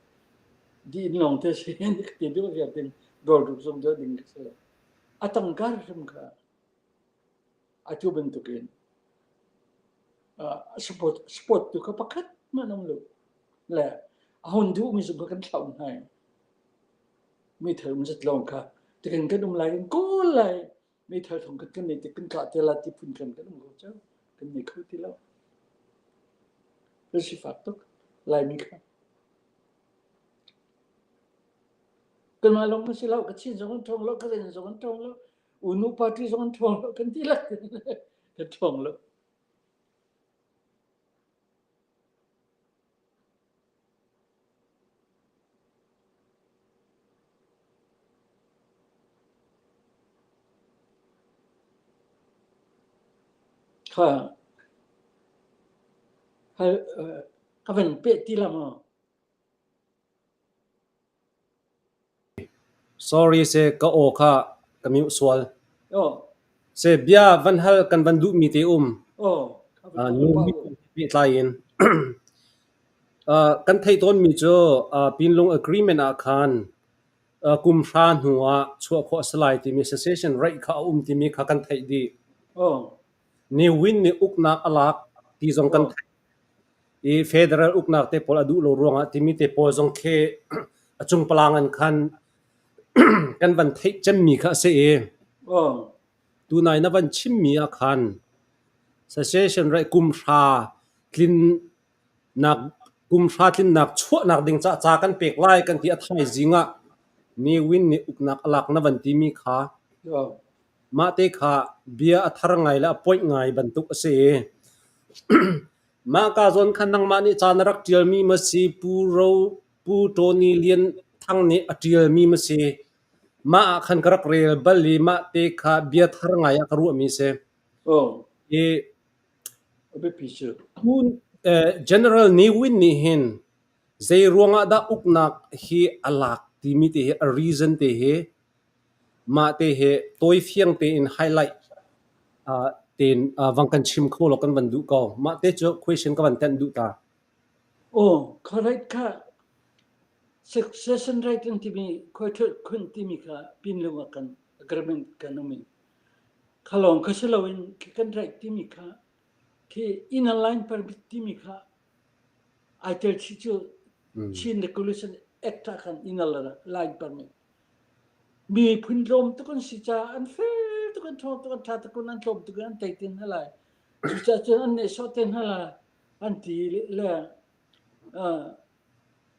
Dih in lawng te si, ti deuh viar ding, rawl ruk zong deuh ding ka si lo. A tangka hrim kha atu bantukin, ah, support, support tu kha pakhat hmanh um lo. Le a hun duhmi zong kha kan thlauh hna i meithal um zat lawng kha tikan kan um lai, kan kawl lai. Meithal thong khat kan nei tik kan tlah te lai ti phun khan kan um ko cu, kan nei kho ti lo. Kan si fak tuk, Laimi kha. Kanmah lawng kan si lo, Kachin zong an ṭhawng lo, Karen zong an ṭhawng lo, UNO party zong an ṭhawng lo, kan ti lai. Kan ṭhawng lo. Kha, kha, eh, ka van peh ti lam aw. Sorry, se ka aw kha ka miuh sual. Oh. Se bia van hal kan van duhmi te um. Oh. Ah, nu mi tlai in. Ah, kan theih tawnmi cu, ah, Pinlung Agreement ah khan, ah, kum hra hnu ah chuah khawh a si lai timi, secession right kha a um timi kha kan theih dih. Oh. Ne Win nih uknak a lak ti zong kan theih. I federal uknak te pawl a duh lo ruangah timi te pawl zong khi a cung palang an khan kan van theih cemmi kha a si i. Oh. Tunai na van chimmi ah khan secession right kum hra tlin nak, kum hra tlinnak chuahnak ding ca, ca kan pek lai kan ti a thaizing ah Ne Win nih uknak a lak na van timi kha. Oh. Mah te kha bia a thar ngai le a poih ngai bantuk a si. Mah ka zawn khan nangmah nih ca na rak ṭialmi maw si, Pu Ro, Pu Tony Lian Thang nih a ṭialmi maw si, mah ah khan ka rak rel bal i mah te kha bia thar ngai ah ka ruahmi si. Oh. I, a biapi cu. Pu, eh, General Ne Win nih hin zei ruangah dah uknak hi a lak timi te hi, a reason te hi, mah te hi tawi fiang tein highlight, ah, tein, ah, van kan chim kho law kan van duh ko. Mah te cu question ka van tenh duh ta. Oh, kha right kha. Succession right an timi, khuaithut khun timi kha Pinlung ah kan agreement kan um i, kha lawng kha si loin khi kan right timi kha, khi Inner Line Permit timi kha, ai tel chih cu, hmm, Chin Regulation Act ah khan Inner Line Permit. Miphun tlawm tuk an si caah an fel tuk, an ṭhawng tuk, an ṭha tuk, an tlawm tuk, an teitin a lai. Cucaah cun an neh sawh te hna la an ti le, ah,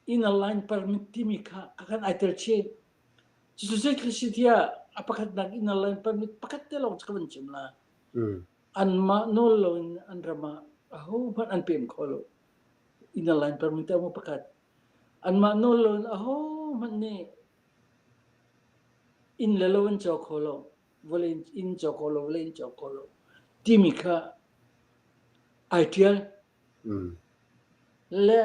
inner line permit timi kha ka kan ai tel chin. Cucu zei ka si tiah a pakhatnak inner line permit pakhat te lawng cu ka van chim la. Mm. Anmah nawl loin an ram ah ahohmanh an pem kho lo. Inner line permit a mu pakhat. Anmah nawl loin ahohmanh nih inn le lo an cawk kho lo, vawlei in cawk kho lo, vawlei in cawk kho lo timi kha ai ṭial. Mm. Le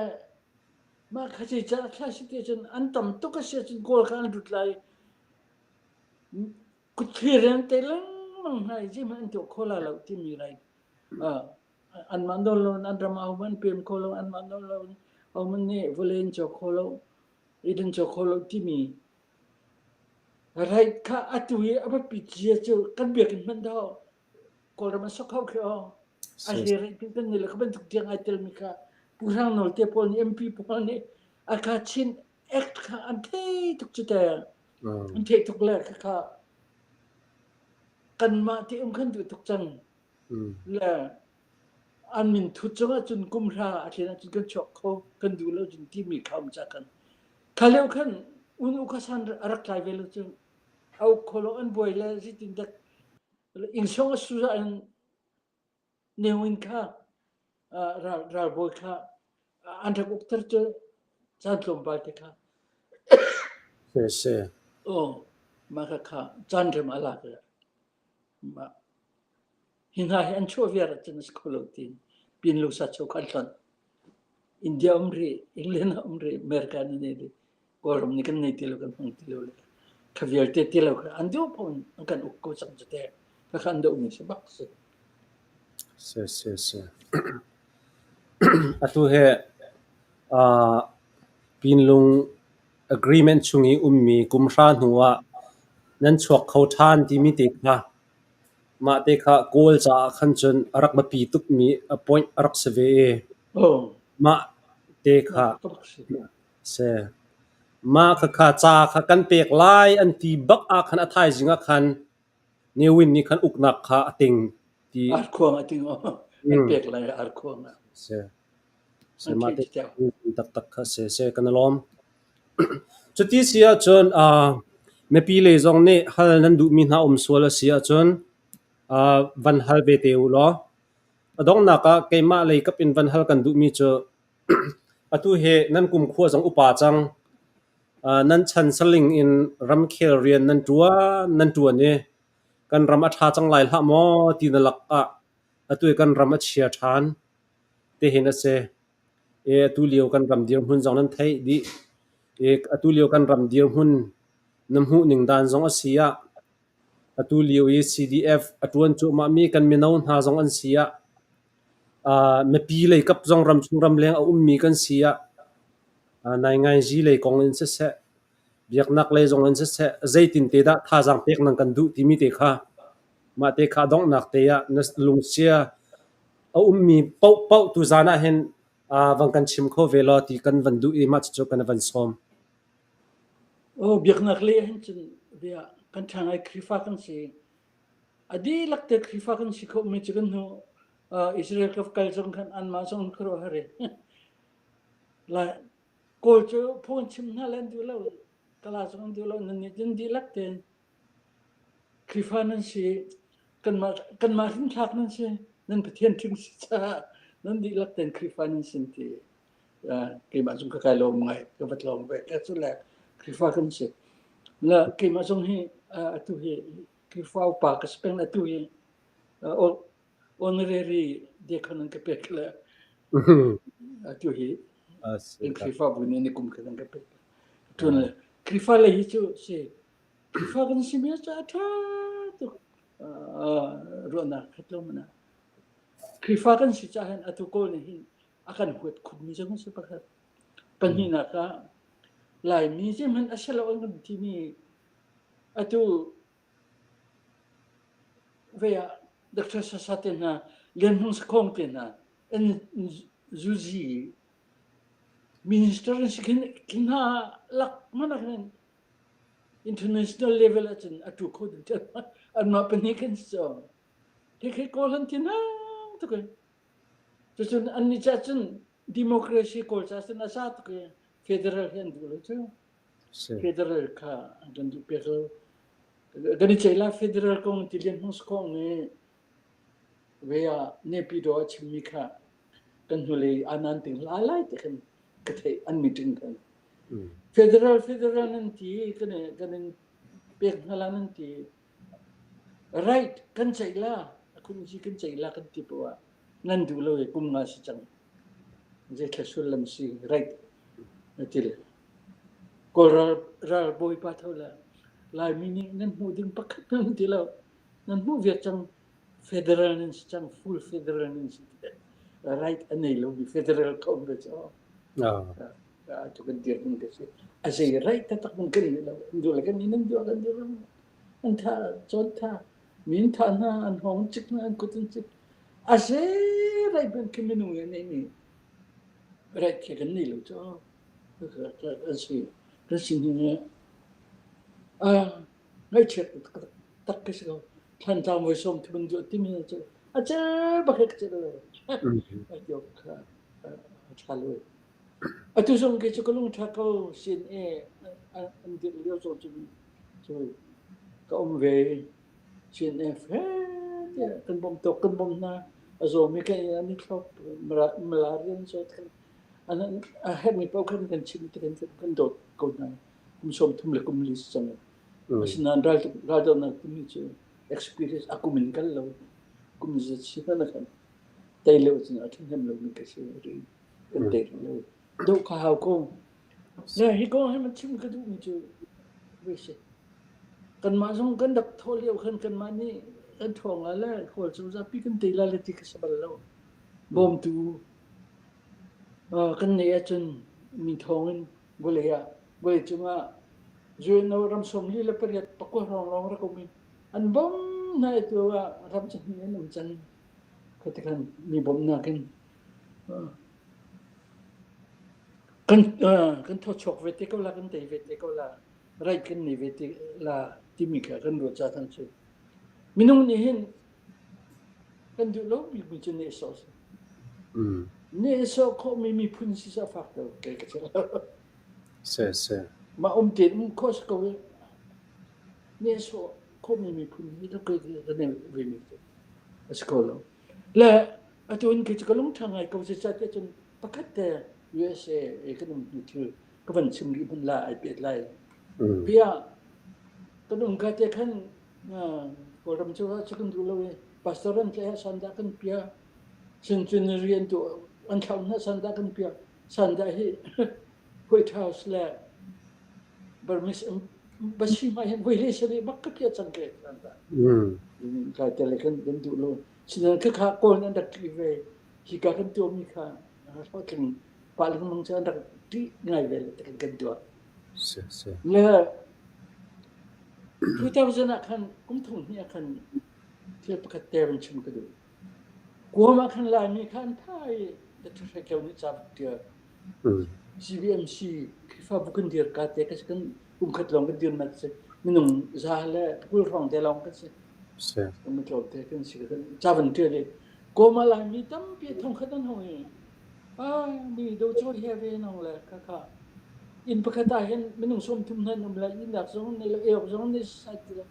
mah kha zei ca thla si ti cun an tam tuk a si ahcun Kawl kha an lut lai. Kut thlir an te lengmang hna i, zeihmanh an tuah kho lai lo timi lai. Ah, anmah nawl loin an ram ahohmanh an pem kho lo, anmah nawl loin ahohmanh nih vawlei an cawk kho lo, inn an cawk kho lo timi. Right kha atu hi a biapi cia cu kan biakinn hmanh dah. Kawlram a sok hau khi aw. A si. Hi rih kan nih le kha bantuk tiang ai telmi kha Pu Hrang Nawl te pawl nih, M P pawl nih a kha Chin Act kha an thei tuk cu te. Ah. An thei tuk le kha kha kanmah te um khan duh tuk cang. Mm. Le an min thut cungah cun kum hra a thlen ahcun kan chuak kho, kan duh lo cun timi kha um ca khan. Kha lio khan un u kha san a rak tlai ve lo cun a uk kho lo an buai le zeitindah Inn sawng a su zah in Neu Win kha, ah, ral, ralbawi kha, ah, an rak ukter cu caan tlawmpal te kha. Se, se. Oh, mah kha, kha caan rem a lak le. Mah. Hi hna hi an chuah viar ahcun a si kho lo tiin Pin Lung Sa Cho kha an hlonh. India um rih, England ah um rih, America nih nei rih. Kawlram nih kan nei ti lo, kan hmang ti lo le. Kha vialte ti lo kha an deuh paoh in an kan uk ko cang cu te. Kha kha an deuhmi si bak si. Si, si, si. Atu he, aa, Pinlung Agreement chung i ummi kum hra hnu ah nan chuak kho ṭhan timi te kha, mah te kha Kawl caah khan cun a rak biapi tukmi a point a rak si ve i, oh, mah te kha, si. Mah kha, kha ca kha kan pek lai an ti bak ah khan a thaizing ah khan Neu Win nih khan uknak kha a ting ti. Arkhuang a ting, oh. An, hmm, pek lai Arkhuang ah. Si. Si, an mah te taktak kha si, si kan lawm. Cuti si ahcun, aa, mipi lei zong nih hal nan duhmi hna um sual a si ahcun, aa, van hal ve te u law. A donghnak ah keimah lei kap in van hal kan duhmi cu atu he nan kumkhua zong upa cang, aa, nan chan saling in ramkhel rian nan ṭuan, nan ṭuan i kan ram a ṭha cang lai hlah maw ti na lak ah atu i kan ram a chia ṭhan te hin a si. E, atu lio kan ram dirhmun zong nan theih dih. E, atu lio kan ram dirhmun na hmuh ning dan zong a si ah, atu lio i C D F a ṭuan cuahmahmi kan mino hna zong an si ah, aa, mipi lei kap zong ramchung ramleng a ummi kan si ah, aa, naingnganzi lei kong in siseh, biaknak lei zong in siseh, zeitin te dah thazaang pek nan kan duh timi te kha, mah te kha a donghnak te ah na lungsia a ummi paohpaoh tu zan ah hin, aa, van kan chim kho ve law ti kan van duh i mah cucu kan van sawm. Oh, biaknak lei ah hin cun bia kan ṭhangai Khrihfa kan si. A dihlak te Khrihfa kan si kho mi cu kan hnu, aa, Israel ka kal zong khan anmah zong an khuaruah har i. Lai, Kawl cu phone chim hna le an duh lo, kala zong an duh lo, nan nih cun dihlak tein Khrihfa nan si, kanmah, kanmah hrimthlak nan si, nan Pathian thing si caah nan dihlak tein Khrihfa nan si ti, aa, keimah zong ka kai lawm ngai, ka va tlawm ve, ka cu le Khrihfa kan si. Le keimah zong hi, aa, atu hi Khrihfa upa ka si peng, atu hi, aa, aw, honorary deacon an ka pek le. Mhm. Atu hi, a si, kan Khrihfabu nih nikum khat an ka pek. Atu le, ah, Khrihfa lei hi cu si. Khrihfa kan si mi cu a ṭha tuk. Ah, ruahnak khat lo mana. Khrihfa kan si caah hin atu Kawl nih hin a kan huat khunmi zong a si pakhat. Pahnihnak ah Laimi zeihmanh a si lo an kan timi atu ve ah Doctor Sasa te hna, Lian Hmang Sakhong te hna, N Zuzi, minister an si khin, khin hna lak hmanh ah khin international level ah cun atu kho ding ṭhan. Anmah pahnih kan si cang. Hi khi Kawl an ti hna. tuk e. Cucun annih ca cun democracy Kawl ca cun a za tuk e. Federal hi an duh lo cu. Federal kha an kan duh pek lo. Kan i ceila federal kong ti lian hmang si kong ni ve a Naypyidaw a chimmi kha kan hnulei a nan ting hla lai ti khan ka theih an meeting khan. Federal, federal nan ti, kan in, kan in pek hna la nan ti. Right, kan ceila, a khun si kan ceila kan ti paoh ah nan duh lo e, kum nga si cang. Zei thla sul lam si, right, na ti le. Kawl ral, ral bawi pa tho la, Laimi nih nan hmuh ding pakhat nan ti lo. Nan hmuh viar cang, federal nan si cang, full federal nan si. Right a nei lo mi federal ka um ve cu. Ah, tu kan dir hmun ka si. A zei right taktak hmun kan nei lo. An duh le kan ni nan duh kan dir lo. An tha, cawn tha. Mi an tha hna, an hong cik hna, an kut an cik. A zei right ban khi minung an nei mi. Right khi kan nei lo cu. Ka, ka, ka, kan si, kan si ni. Ah, ngaihchiat tak, tak, tak ka si ko. Thantlang voi sawm thum an duh timi cu a cer bak ka cer lo. A diok kha, a, a ṭha lo. Atu zong kei cu ka lung ṭha ko, C N A, a, a, an dirh lio zong cu, cu ka um ve. C N F he tiah kan bawm tawk, kan bawm hna. A zawmi kan i an i thlop, mala, malaria an zawt khan. An, an, a herhmi paoh khan kan chim te kan, kan dawt ko hna. Kum sawm thum le kum li si cang. Asinain ral, raldohnak timi cu experience a kum in kal lo. Kum zat si hna khan tei lo cun a ṭhahnem lo mi ka si rih. Kan tei rih lo. Doh kha hau ko. Le hi kong he man chim ka duhmi cu ve si. Kanmah zong kan rak thawh lio khan kanmah nih kan thawng lai le Kawl cu zapi kan tei lai le ti ka si bal lo. Bawmtu, ah, kan neih ahcun mi thawngin vawlei ah, vawlei cungah U N O ram sawmli le pariat pakua hrawng lawng rak um i an bawm hna i tu ah ram cahnih an um cang. Khuatikhan mi bawmhnak in, ah, kan, ah, kan thawchuak ve te ko la, kan tei ve te ko la, right kan nei ve te la timi kha kan ruat ca thang cu. Minung nih hin kan duh lo mi cu nehsawh si. Nehsawh khawhmi miphun si sa fak lo, kei ka si. Mah um tein um khawh si ko. Nehsawh khawhmi miphun hi lo kei ka neu ve mi cu a si ko lo. Le atu in kei cu ka lung ṭha ngai ko, zeicahtiah cun pakhat te U S A i kan um hnu thil ka van chim rih hmanh la ai pet lai. Bia kan um ka te khan, ah, Kawlram cu ah cu kan duh lo i pastor an tlaih ah sandah kan pia, centenary an tuah, an thlauh hna sandah kan pia, sandah hi White House le Burmese Embassy hmai hin voi le sarih bak ka pia cang ke sandah. Ka te le kan, kan duh lo. Sinan ka kha Kawl nan rak ṭih ve. Hi ka kan tuahmi kha, ah, hlawhtling pah lengmang cu an rak ṭih ngai ve le kan, kan tuah. Le two thousand ah khan, kum thong hnih ah khan thil pakhat te van chim ka duh. Kuam ah khan Laimi kha an phai, Doctor Hrekeu nih ca vuk ṭial. C B M C, Khrihfabu kan dir ka te ka si, kan kum khat lawng kan dir nak si, minung za le kul hrawng te lawng kan si. Kan tlawm te kan si, kan ca van ṭial i kuam ah Laimi tampi thong khat an hong i, ah, mi do caw he ve nong le kha kha. Inn pakhat ah hin minung sawm thum hna an um le, inn lak zong an nei lo, ei awk zong an nei sasai ti lo.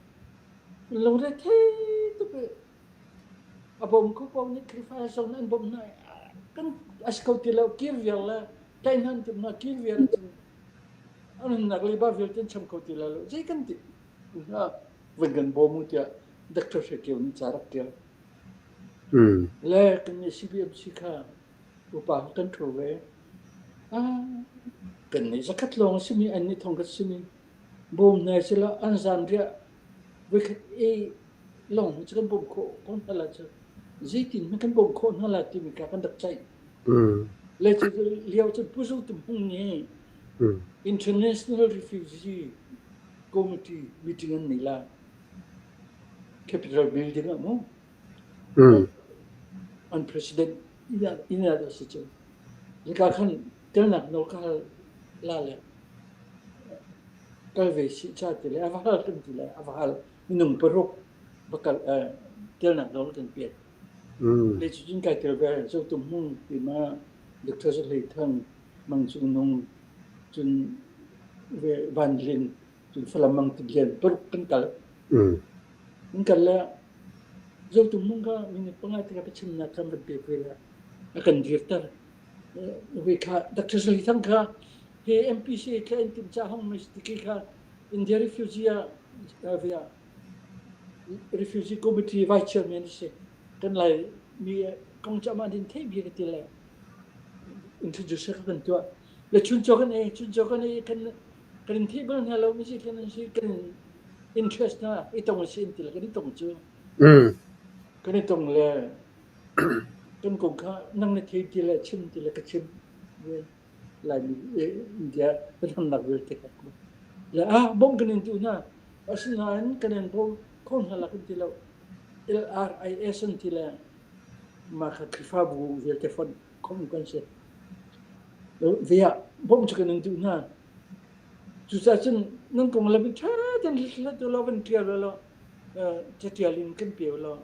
Lungre thei tuk i a bawm kho paoh nih Khrihfa zong an bawm hna. Kan a si ko ti lo, kir viar le, tlaih hna an ti hna, kir viar cun an nunnak leiba vialte an cham ko ti lai lo. Zei kan ti? Hna, van kan bawm u tiah Doctor Hrekeu nih ca rak ṭial. Le kan C B M C kha upa kan ṭhu ve. Ah, kan nih zakhat lawng a simi, an nih thong khat simi. Bawm hna si lo, an zan riah voikhat ei lawng cu kan bawm khawh ko hna la cu. Zeitin hmanh kan bawm khawh hna la timi kha kan rak ceih. Le cu lio cun Pu Zo Tum Hmung nih International Refugee Committee meeting an nei la. Capitol Building ah mu. An president ina, ina a si cu. Hika khan telnak nawl ka hal la le. Kal ve si ca ti le, a va hal kan ti le, a va hal minung paruk va kal, eh, telnak nawl kan piak. Mm. Le cu cun kai tel ve, Zotum Hmung, Pima, Doctor Zalei Thang, Mang Cung Nung, cun ve Van Lin, cun Falam Mang Tin Lian, paruk kan kal. Mm. Kan kal le, Zotum Hmung kha minit panga tikah biachimnak kan van pek ve le, a kan dirter. Eh, ve kha, Doctor Zalei Thang kha, he M P C kha in tim ca hong mi si tikah kha, India refugee a, a, ve a, refugee committee vice chairman a si. Kan Laimi kong cu amah din theih bik a ti le introduce kha kan tuah. Le chun caw kan ei, chun caw kan ei, kan, kan in theih bal hna lo mi si, kan in si, kan in interest hna i tong a si in ti le kan i tong cu. Mm. Kan i tong le kan kong kha nang na thei ti le chim ti le ka chim. Laimi, eh, India kan hamnak vialte kha. Le, ah, bawmh kan in duh hna. Asinain kan in bawmh kho hna lai kan ti lo. L R I S an ti le, mah kha Khrihfabu vialte fon khawm kan si. Ve ah, bawmh cu kan in duh hna. Cucaah cun nan kong lam in ṭha tein hlat u law, van ṭial u law, eh, caṭial in kan pe u law.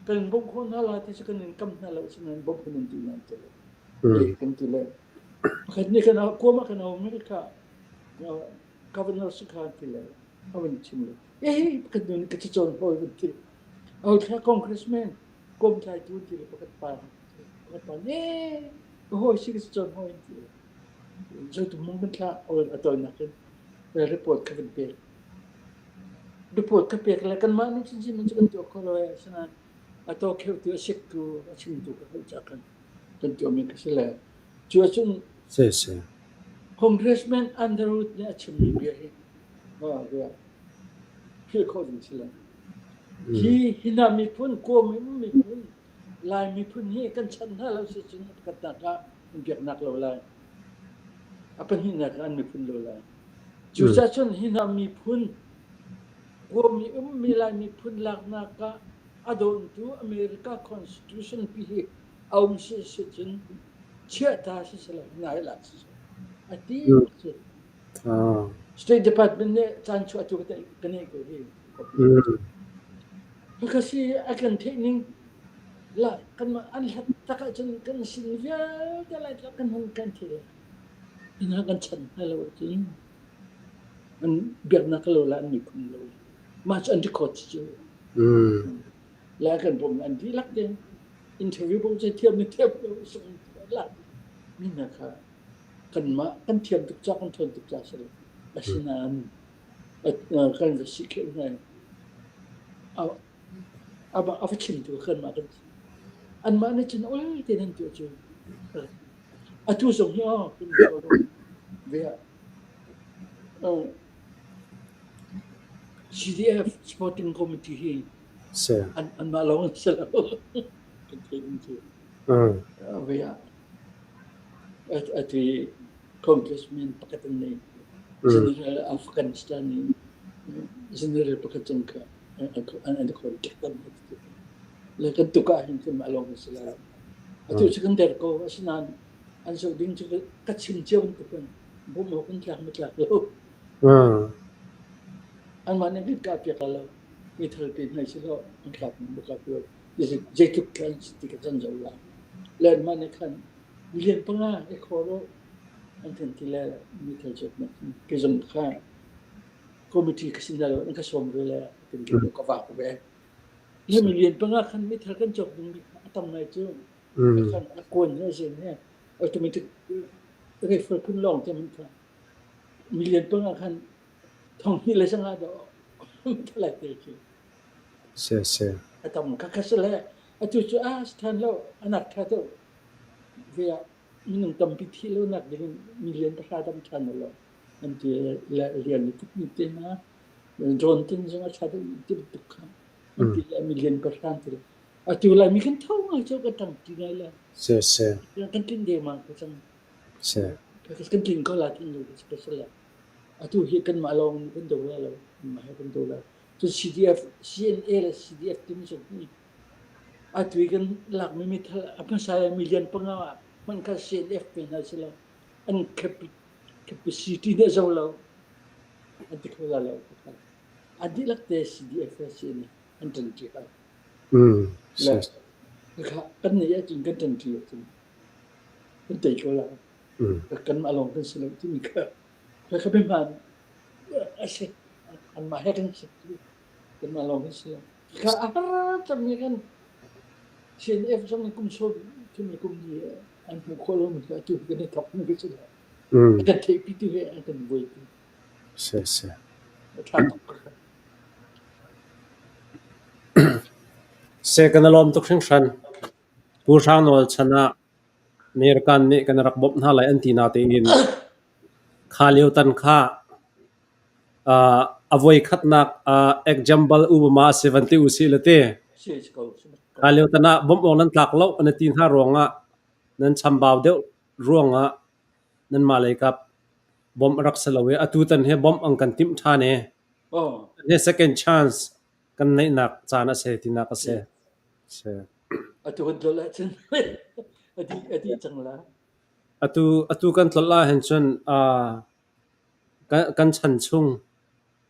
Kan in bawmh kho hna lai ti cu kan in kam hna lo, asinain bawmh kan in duh hna an ti lo. Mm. Kan ti le. Pakhat nih kan au, kuamah kan au America, uh, governor si kha an ti le. A van chim le. Eh, pakhat nih ka cacawn hawi kan ti. Au thla congressman, kuam tlai tu an ti le pakhat pa. Pakhat pa, eh, ka hawi si ka cacawn hawi an ti le. Zotum Hmung kan thla, au a tawinak kan, eh, report ka van pek. Report ka pek le, kanmah nih chin chin man cu kan tuah kho lo, eh, asinain a tawkheutu, a siktu, a chimtu ka hal caah kan, kan tuahmi ka si le. Cu ahcun si, si. Congressman Underwood nih a chimmi bia hi, ha, bia philh khawh ding si le. Mm. Hi, hi hna miphun, Kawlmi miphun, Lai miphun hi kan chanh hna lo si cun a pakhatnak ah an biaknak lo lai. A pahnihnak ah an miphun lo lai. Cucaah cun hi hna miphun, Kawlmi ummi Lai miphun laknak ah a dawntu America Constitution pi hi a um si, si cun chiah ta si, si lo, hna hi lak si, si a ti. Mm. Si. Ah. State Department nih caan chuah tu ka te-, ka neih ko hi. Mm. Ka si a kan theih ning la, kan ma-, an hlat tak ah cun kan sin vialte lai tak kan hung kan theih lai. Hna kan chanh hna lo cun an biaknak lo la, an miphun lo. Mah cu an record cu. Mm. La kan bawm an dihlak te. Interview bawm cu thiam ni thiam lo, sung lak. Mi hna kha kanmah kan thiam tuk caah, kan ṭhawn tuk caah si lo. Asinain, a, a, kan va si kheh hna. A, a, a va chim tu kanmah kan, anmah nih cun ol te nan tuah cu. Atu zong hi, aw, kan tuah ve ah. Aw, C D F Sporting Committee hi. Si. An, anmah lawng an si lo. Kan theih ding cu. Mm. Aw, ve ah. A, atu Congressman pakhat an nei. Mm. General Afghanistan i, eh, general pakhat cun kha, eh, an, an, an khawh ṭek tam. Le kan tuk ah hin kan mah lawng kan si lai. Atu cu kan der ko, asinain an zoh ding cu ka, ka chim cio bantuk kan bawmh awk kan tlak mi tlak lo. Ah. Anmah nih kan kah piak lo. Mi thal pe hna si lo, an tlak mi ka piak. Zeitluk khan si ti ka chan zo lai. Le anmah nih khan million panga i khaw lo. An kan ti le mi thal cawk nak. Kei zong kha committee ka sin lo, an ka sawm ve le, kan ti lo ka vak ve. Le million panga khan mi thal kan cawk ding bik a tam ngai cu. Mm. Khan a kuan he, a zin he, automatic rifle phun lawng te hmanh kha. Million panga khan thong hnih le zanga dawh mi thal lai te cu. Si, si. A tam kha kha si le, atu cu a si ṭhan lo, a nak ṭha deuh. Ve ah, minung tampi thih lonak ding in million pahra dam ṭhan lo. An ti le, lian ni tuk ni te hna, drone tin zong a ṭha deuh ti bantuk kha. An ti le million pahra an ti lo. Atu Laimi kan tho ngai cu kan ṭang ti ngai le. Si, si. Kan tlin dengmang ko cang. Si. Kan tlin ko la tlin lo ka si le. Atu hi kanmah lawng kan do lai lo, kanmah he kan do lai. Cun C D F, C N A le C D F timi cu hi. Atu hi kan lakmi mi thal a hmasa million panga ah hmanh kha C N F pe hna si lo. An capi-, capacity nih zo lo. An ti kho lai lo. An dihlak te C D F le C N A an ṭan ṭi hau. Mm. Kha kan nei a cin kan tan ti a cin kan tei ko la. Mm. Kan ma long kan si lo ti mi kha. Kha kha be man a se an ma he kan si kan ma long kan si lo. Kha a har tam ni kan C N F sam ni kum so kim ni kum ni an hu ko lo mi kha tu kan ni thok ni kan si lo. Mm. Kan tei pi tu he kan voi pi. Se se. Tha Se kan a lawm tuk hringhran. Pu Hrang Nawl Chan ah American nih kan rak bawmh hna lai an ti na tein kha lio tan kha, aa, a voi khatnak, aa, example Obama a si van ti u si le te. Kha lio tan ah bawmh awk nan tlak lo an ti hna ruangah nan chambau deuh ruangah nanmah lei kap bawmh a rak si lo i atu tan he bawmh an kan timh ṭhan e. He second chance kan neihnak caan a si tinak a si. Atu kan tlolh ah cun a dih, a dih cang la. Atu, atu kan tlolh ah hin cun, aa, kan, kan chan chung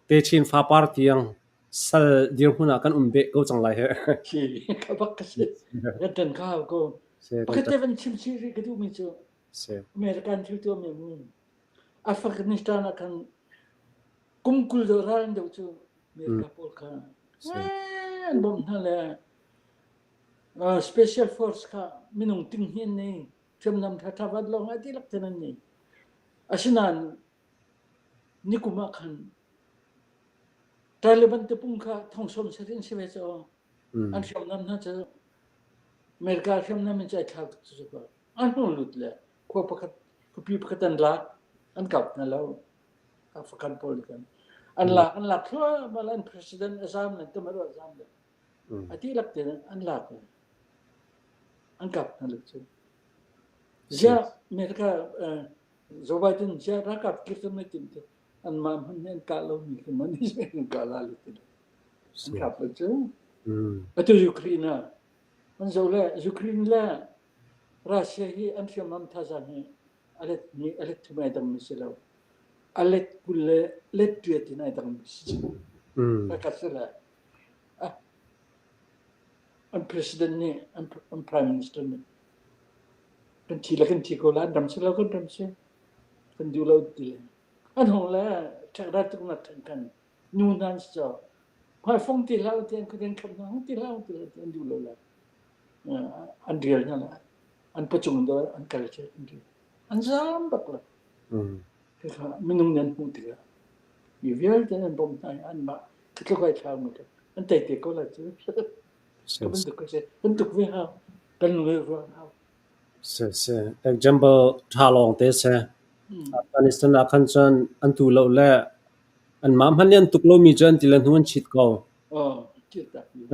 te Chin fa par tiang sal dirhmun ah kan um beh ko cang lai he. Ka bak ka si. Kan tan kha ko. Pakhat te van chim si rih ka duh mi cu American thil tuah mi. Afghanistan ah khan kum kul deuh ralring deuh cu America pawl kha an bawmh hna le, aa, special force kha minung ting hnih an nei, hriamnam ṭha ṭha van lawng a dihlak te an nei. Asinain nikum ah khan Taliban te pung kha thong sawm sarih an si ve cu. An hriamnam hna cu America hriamnam in cu aa thlau tuk cu an hung lut le khua pakhat, khuapi pakhat an lak, an kap hna lo. Afghan pawl nih khan an lak, an lak thluahmah le an president a zam le an tamaru a zam le a dihlak te an lak le an kap hna lo cu. Zia America, eh, Joe Biden zia ralkap kir kan tin te anmah hmun nih an kah lo mi khi man an kah la le ti lo. An kap lo cu. Atu Ukraine ah an zoh le Ukraine le Russia hi an hriamnam thazaang hi a let ni, a let thum ai dang mi si lo. A let kul le let riat in ai dang mi si. Ka ka si le. Ah, an president nih, an, an prime minister nih kan thi le kan thi ko la, an ram si lo, kan ram si, kan duh lo ti le. An hung le ṭhek rat tuk na ṭhen kan nu nan si caw. Hmai fong ti hlau ti an khuadan khap hna, hung ti hlau ti hlau ti an duh lo le. An rial hna le an pacung dawh an kal che an rial. An zam bak lo. Kha minung nih an hmuh tikah mi vialte an bawmh hna i anmah ka tlukhai thlau mi an tei te ko lai cu. Ka bantuk ka si, bantuk ve hau, kan lung ruang hau. Se, se. Example ṭha lawng te se. Afghanistan ah khan cun an tu lo le anmah hmanh nih an tuk lo mi cu an ti le hnu an chit ko.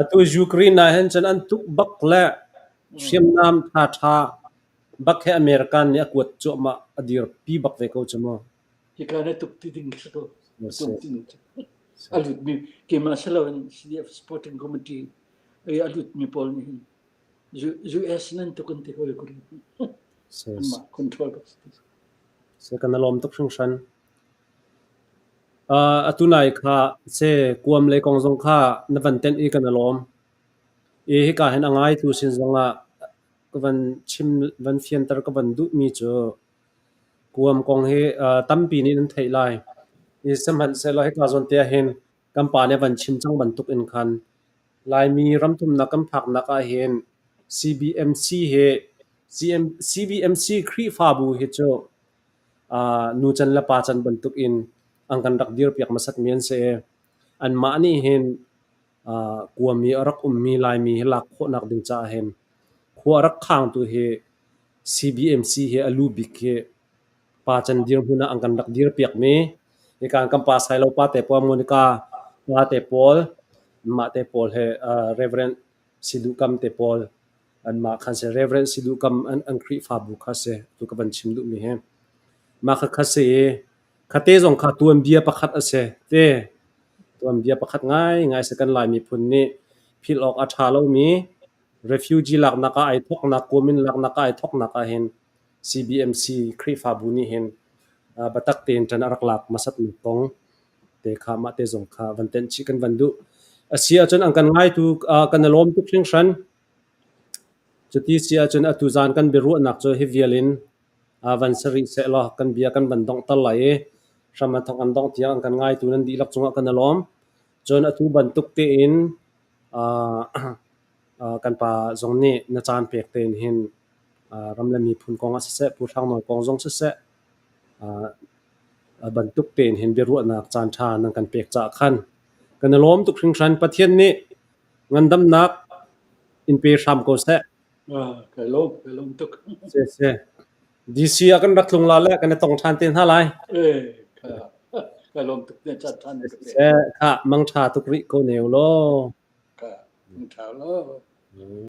Atu Ukraine ah hin cun an tuk bak le hriamnam ṭha ṭha bak he American nih a kuat cuahmah a dirpi bak ve ko cu maw? Hi ka na tuk ti ding si ko. Tuk ti ding. A lut mi, keimah si lo in C D F Supporting Committee a lut mi pawl nih hin U S nan tuk an ti ko le kuri. Anmah control bak si. Se kan a lawm tuk hringhran. Aa, atu nai kha se kuam lei kong zong kha na van tenh i kan a lawm. I hika hin a ngaitu sin zongah ka van chim, van fianter ka van duhmi cu kuam kong hi, aa, tampi nih nan theih lai. I sihmanhsehlaw hika zawn te ah hin kan pa nih van chim cang bantuk in khan Laimi ramthumnak kan phaknak ah hin C B M C hi, C M, C B M C Khrihfabu hi cu, aa, nu can le pa can bantuk in an kan rak dirpiak hmasatmi an si i, anmah nih hin, aa, kuam i a rak ummi Laimi hi lak khawhnak ding caah hin khua a rak khangtu hi C B M C hi a lu bik hi pa can dirhmun ah an kan rak dirpiakmi. Hika kan pa Sailo pa te pawl, Monica pa te pawl, anmah te pawl he, aa, Reverend Siduh Kam te pawl, anmah khan si, Reverend Siduh Kam an, an Khrihfabu kha si, tu ka van chim duhmi he. Mah kha kha si i, kha te zong kha tuanbia pakhat a si, te. Tuanbia pakhat ngai ngai si kan Lai miphun nih philh awk a ṭha lomi, refugee laknak ah aa thawknak, kuam in laknak ah aa thawknak ah hin C B M C Khrihfabu nih hin, aa, biatak tein ṭan a rak lak hmasatmi kong te kha mah te zong kha van tenh chih kan van duh. A si ahcun an kan ngaitu, aa, kan i lawm tuk hringhran. Cuti si ahcun atu zan kan biaruahnak cu hi vial in, aa, van si rih sehlaw, kan bia kan van dongh tal lai i, hram an thawk an dongh tiang an kan ngaitu nan dihlak cungah kan i lawm. Cun atu bantuk tein, aa, aa, kan pa zong nih na caan pek tein hin, aa, ram le miphun kong ah siseh, Pu Hrang Nawi kong zong siseh, aa, aa, bantuk tein hin biaruahnak caan ṭha nan kan pek caah khan kan i lawm tuk hringhran. Pathian nih ngandamnak in pe hram ko seh. Ah, ka lawm, ka lawm tuk. Si, si. D C ah kan rak tlung la le kan i tong ṭhan te hna lai. Eh, ka, ka lawm tuk, ne caan ṭhan ka pe. Si, kha mang ṭha tuk rih ko neu law. Ka mang ṭha law.